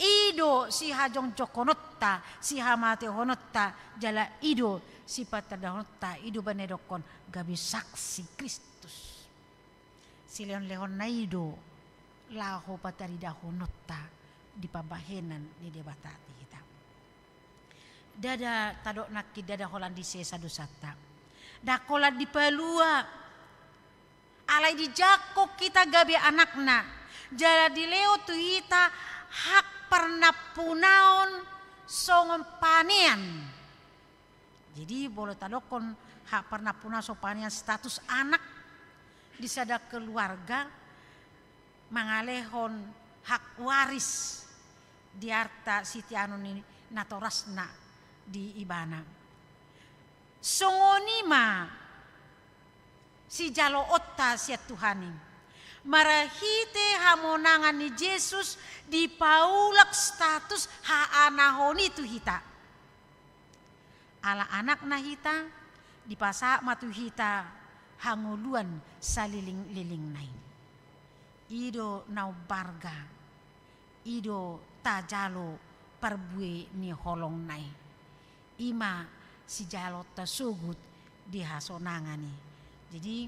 i do sihajongjongkononta, sihamauliatehononta, jala i do sipatandahononta, i do umbahen na didokkon gabe saksi Kristus. Silehonlehonna i do laho pataridahononta di pambahenan ni Debata di hita. Ndada tadok nangkin, ndada holan disesa dosanta, ndang holan dipalua. Alai dijangkon hita gabe anakna, jala dilehon tu hita hak parnampunaon songon panean. Jadi molo tadokkon hak parnampunaon songon panean, status anak di sada keluarga, mangalehon hak waris di arta sitianon ni natorasna di ibana. Songon i ma sijaloonta sian Tuhan i. Marhite hamonangan ni Jesus dipaulak status haanahon i tu hita. Ala anakna hita, dipasahat ma tu hita hangoluan salelenglelengna i. I do na umbalga, i do tajalo parbue ni holongna i. I ma sijaloonta sogot di hasonangan i. Jadi,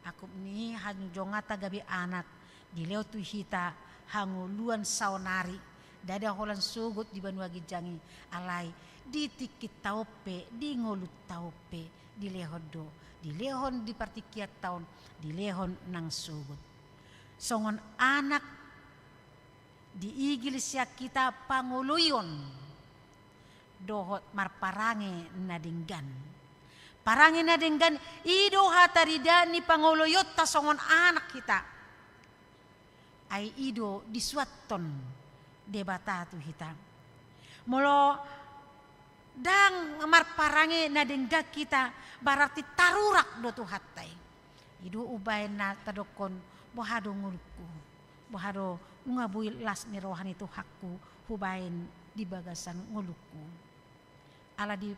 angkup ni hajongjonganta gabe anak, dilehon tu hita hangoluan saonari, ndada holan sogot di banua ginjang i, alai di tingkinta on pe, di ngolunta on pe, dilehon do, dilehon di partingkianta on, dilehon nang sogot. Songon anak diigil sian hita pangoloion dohot marparange na denggan. Parange na denggan, i do hataridaan ni pangoloionta songon anak hita. Ai i do disuanhon Debata tu hita. Molo ndang marparange na denggan hita, berarti tarurak do Tuhanta i. I do umbahen na tadokkon, boha do ngolungku, boha do, nunga boi las ni roha ni Tuhanku hubahen di bagasan ngolungku. Ala di,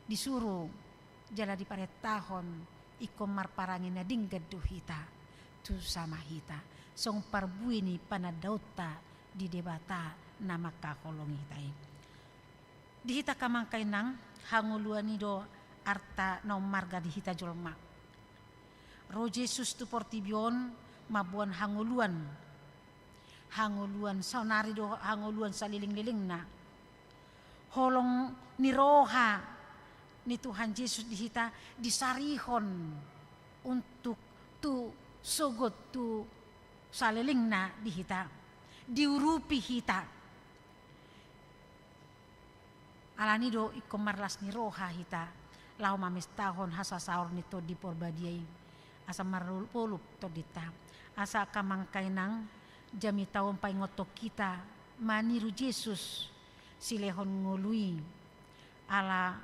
disuru jala diparentahon ingkon marparange na denggan do hita tu sama hita, songon parbue ni panandaonta di Debata na mangkaholongi hita i. Di hita angka amang inang, hangoluan i do arta na ummarga di hita jolma. Ro Jesus tu portibi on mamboan hangoluan. Hangoluan saonari do, hangoluan salelenglelengna. Holong ni roha ni Tuhan Jesus di hita disarihon untuk tu sogot, tu salelengna di hita. Diurupi hita. Alani do ingkon marlas ni roha hita laho mamestahon hasasaor ni Tondi Porbadia i, asa marolopolop tondinta. Asa angka amang inang, jamita on paingothon hita maniru Jesus, silehon ngolu i. Ala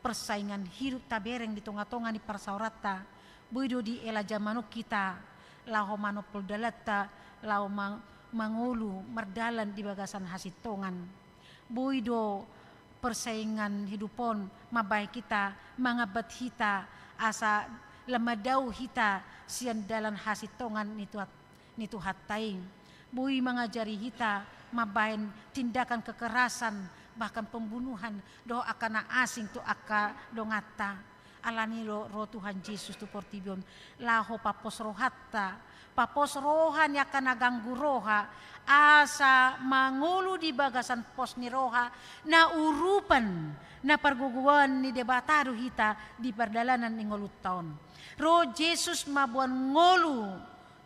persaingan hidup tabereng di tongatonga ni parsaoranta, boi do diela jaman on hita laho manompol dalanta, laho ma-, mangolu mardalan di bagasan hasintongan. Boi do persaingan hidup on mambahen hita, mangambat hita asa lam mandao hita sian dalan hasintongan ni Tuhan, ni Tuhanta i. Boi mangajari hita mambahen tindakan kekerasan, bahkan pembunuhan, dohot angka na asing tu angka donganta. Alani do ro Tuhan Jesus tu portibi on laho papos rohanta, papos roha ni angka na ganggu roha, asa mangolu di bagasan pos ni roha na urupan, na pargogoan ni Debata do hita di pardalanan ni ngolunta on. Ro Jesus mamboan ngolu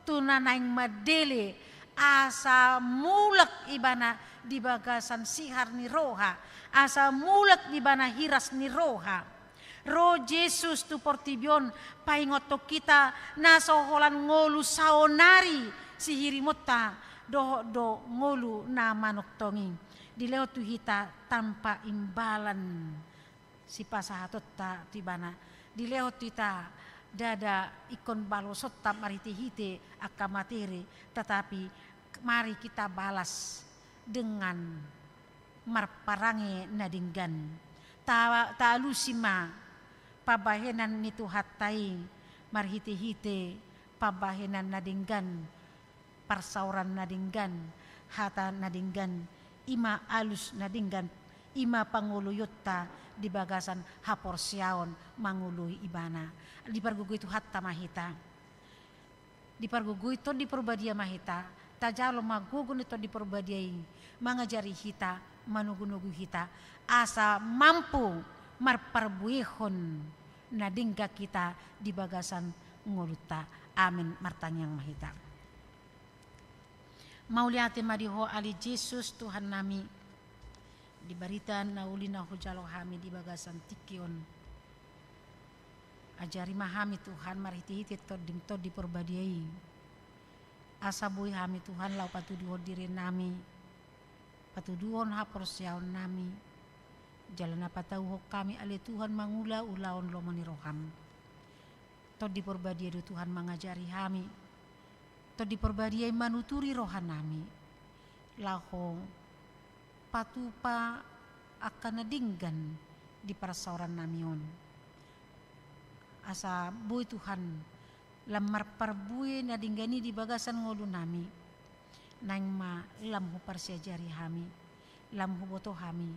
tu na naeng mandele, asa mulak ibana di bagasan sihar ni roha, asa mulak ibana hiras ni roha. Ro Jesus tu portibi on paingothon hita na so holan ngolu saonari sihirimonta, dohot do ngolu na manongtong i. Dilehon tu hita tanpa imbalan sipasahatonta tu ibana. Dilehon tu hita ndada ingkon balosonta marhitehite angka materi, tetapi mari kita balas dengan marparange na denggan. Ta-, taalusi ma pambahenan ni Tuhanta i marhitehite pambahenan na denggan, parsaoran na denggan, hata na denggan, i ma alus na denggan, i ma pangoloionta di bagasan haporseaon mangoloi ibana. Dipargogoi Tuhanta ma hita. Dipargogoi Tondi Porbadia ma hita, Tajalo ma gogo ni Tondi Porbadia i mangajari hita, manogunogu hita, asa mampu marparbuehon na denggan hita di bagasan ngolunta. Amen. Martangiang ma hita. Mauliate ma di Ho ale Jesus Tuhannami, di barita na uli na hujalo hami di bagasan tingki on. Ajari ma hami Tuhan marhitehite Tondim, Tondi Porbadia i, asa boi hami Tuhan laho patuduhon dirinami, patuduhon haporseaonnami, jala na patauhon hami ale Tuhan mangula ulaon lomo ni roham. Tondi Porbadia do Tuhan mangajari hami. Tondi Porbadia i manuturi rohanami laho patupa angka na denggan di parsaorannami on. Asa boi Tuhan lam marparbue na denggan i di bagasan ngolunami. Naeng ma lam huparsiajari hami, lam huboto hami,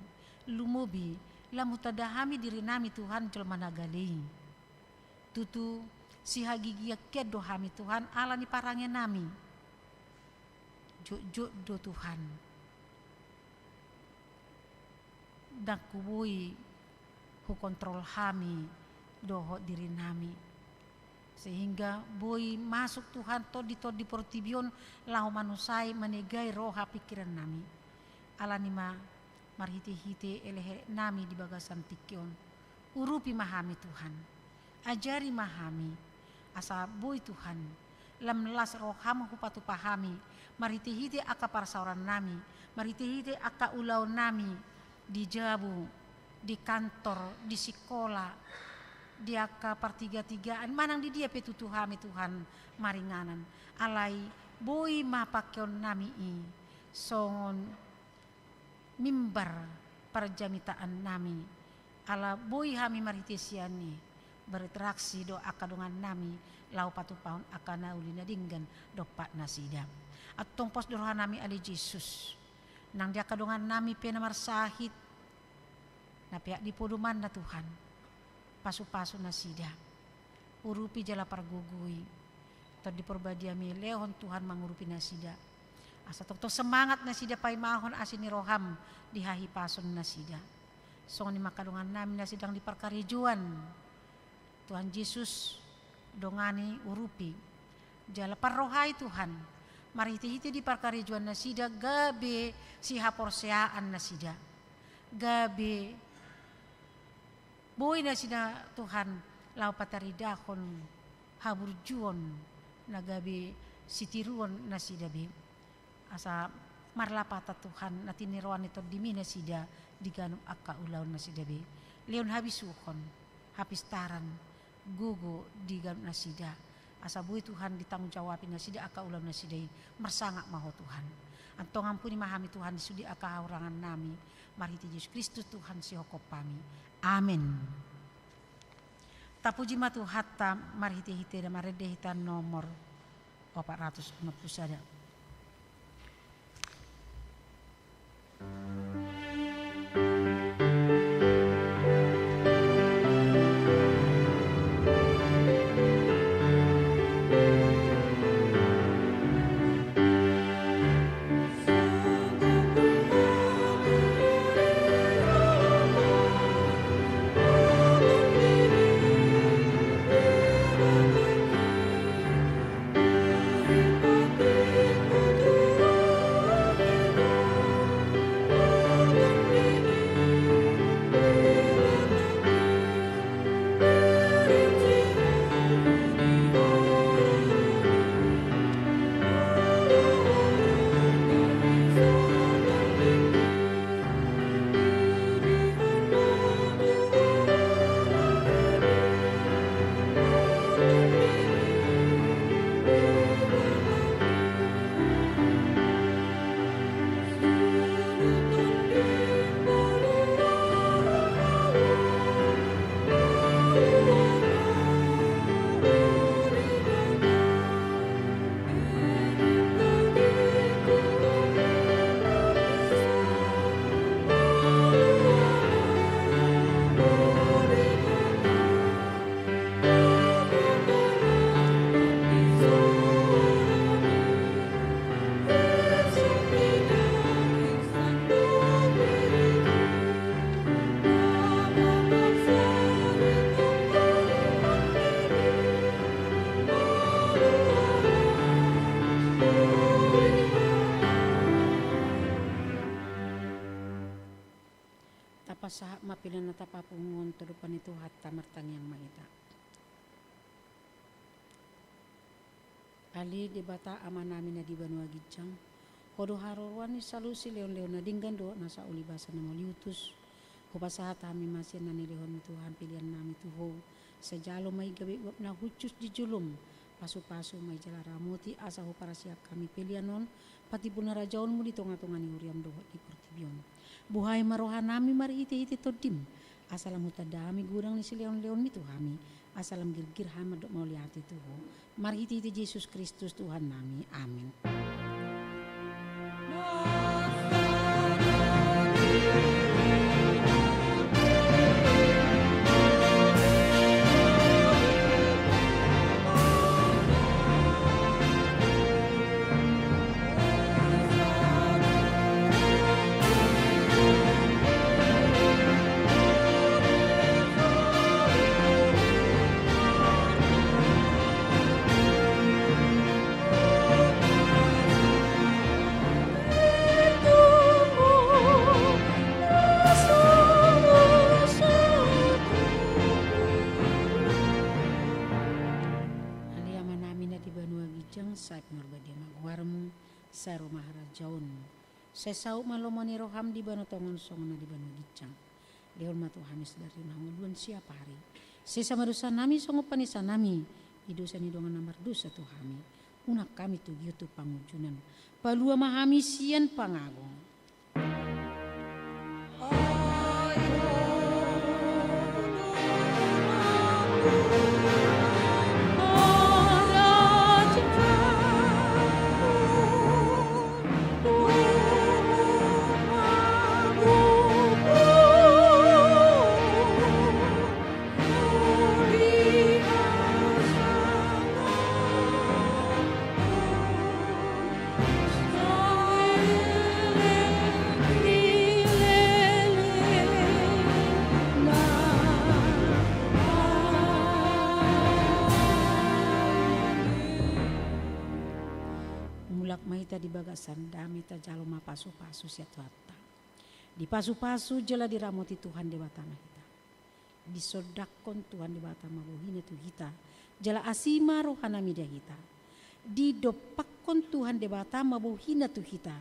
lumobi lam hutanda hami dirinami Tuhan jolma na gale i. Tutu sihagigian hian do hami Tuhan ala ni parangenami. Jotjot do Tuhan, ndang huboi hukontrol hami dohot dirinami, sehingga boi masuk Tuhan tondi-tondi portibi on laho manusai, manegai roha pingkirannami. Alani ma marhitehite elehenami di bagasan tingki on, urupi ma hami Tuhan. Ajari ma hami, asa boi Tuhan lam las roham hupatupa hami marhitehite angka parsaorannami, marhitehite angka ulaonnami di jabu, di kantor, di sikola, di angka partigatigaan, manang di dia pe tutu hami Tuhan maringanan. Alai boi ma pangkeonnami i songon mimbar parjamitaannami, ala boi hami marhite sian i berinteraksi dohot angka dongannami laho patupahon angka na uli na denggan dompak nasida. Antong pos do rohanami ale Jesus, nang di angka dongannami pe na marsahit, na peak di podomanna Tuhan, pasupasu nasida. Urupi jala pargogoi. Tondi Porbadiami lehon Tuhan mangurupi nasida, asa tongtong semangat nasida paimahon asi ni roham di hahipason nasida. Songon i ma angka dongannami na sedang di parkarejoan, Tuhan Jesus, dongani, urupi jala parrohai Tuhan, marhitehite di parkarejoan nasida gabe sihaporseaan nasida, gabe boi nasida Tuhan laho pataridahon haburjuon na gabe sitiruon nasida be. Asa marlapatan Tuhan na tiniroan ni Tondimi nasida di ganup angka ulaon nasida be. Lehon habisuhon, hapistaran, gogo di ganup nasida. Asa boi Tuhan ditanggung jawabi nasida angka ulaon nasida i. Marsangap ma Ho Tuhan. Antong ampuni ma hami Tuhan di sude angka hahurangannami. Marhite Jesus Kristus Tuhan sihophopami. Amen. Tapuji ma Tuhanta marhitehite na marende hita nomor opat ratus onom pulu sada. Pasahat ma pelean na tapapungu on tu adopan ni Tuhanta, martangiang ma hita. Ale Debata Amanami na di banua ginjang, Ho do haroroan ni saluhut silehonlehon na denggan dohot nasa uli basa na mauliutus. Hupasahat hami ma sian na nilehonMi Tuhan peleannami tu Ho. Sai jalo ma i gabe uap na hushus di jolom. Pasupasu ma i jala ramoti asa huparsiap hami pelean on, patimbul ni harajaonMu di tongatonga ni huriaM dohot di portibi on. Buhai ma rohanami marhitehite TondiM, asa lam hutanda hami godang ni silehonlehonMi tu hami, asa lam girgir hami mandok mauliate tu Ho. Marhitehite Jesus Kristus Tuhannami. Amen. Ale Amanami na di banua ginjang, sai pinarbadia ma goarMu, sai ro ma harajaonMu. Sai saut ma lomo ni rohaM di banua tonga on songon na di banua ginjang. Lehon ma tu hami sadari on hangoluan siapari. Sesa ma dosanami songon panesanami di dosa ni dongan na mardosa tu hami. Unang hami togihon tu pangunjunan. Palua ma hami sian pangago. Mulak ma hita di bagasan dame, tajalo ma pasupasu sian Tuhanta. Dipasupasu jala diramoti Tuhan Debata ma hita. Disondangkon Tuhan Debata ma bohiNa tu hita, jala asi ma rohaNa mida hita. Didompakkon Tuhan Debata ma bohiNa tu hita,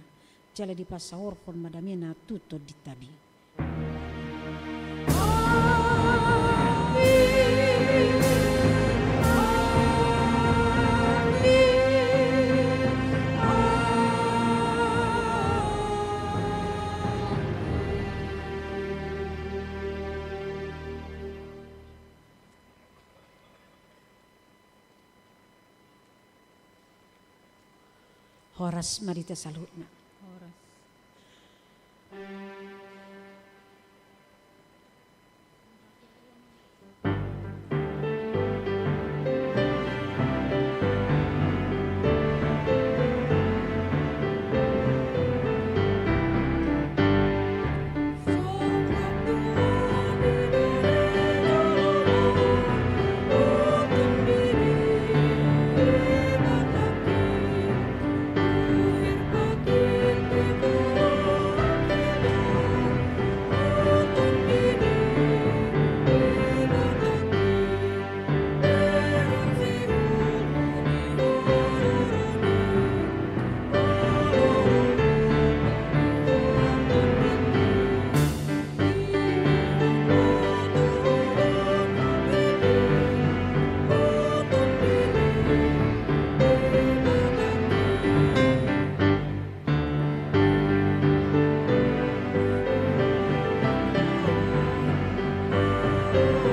jala dipasaorhon ma dameNa tu tondinta be. Horas ma di hita saluhutna.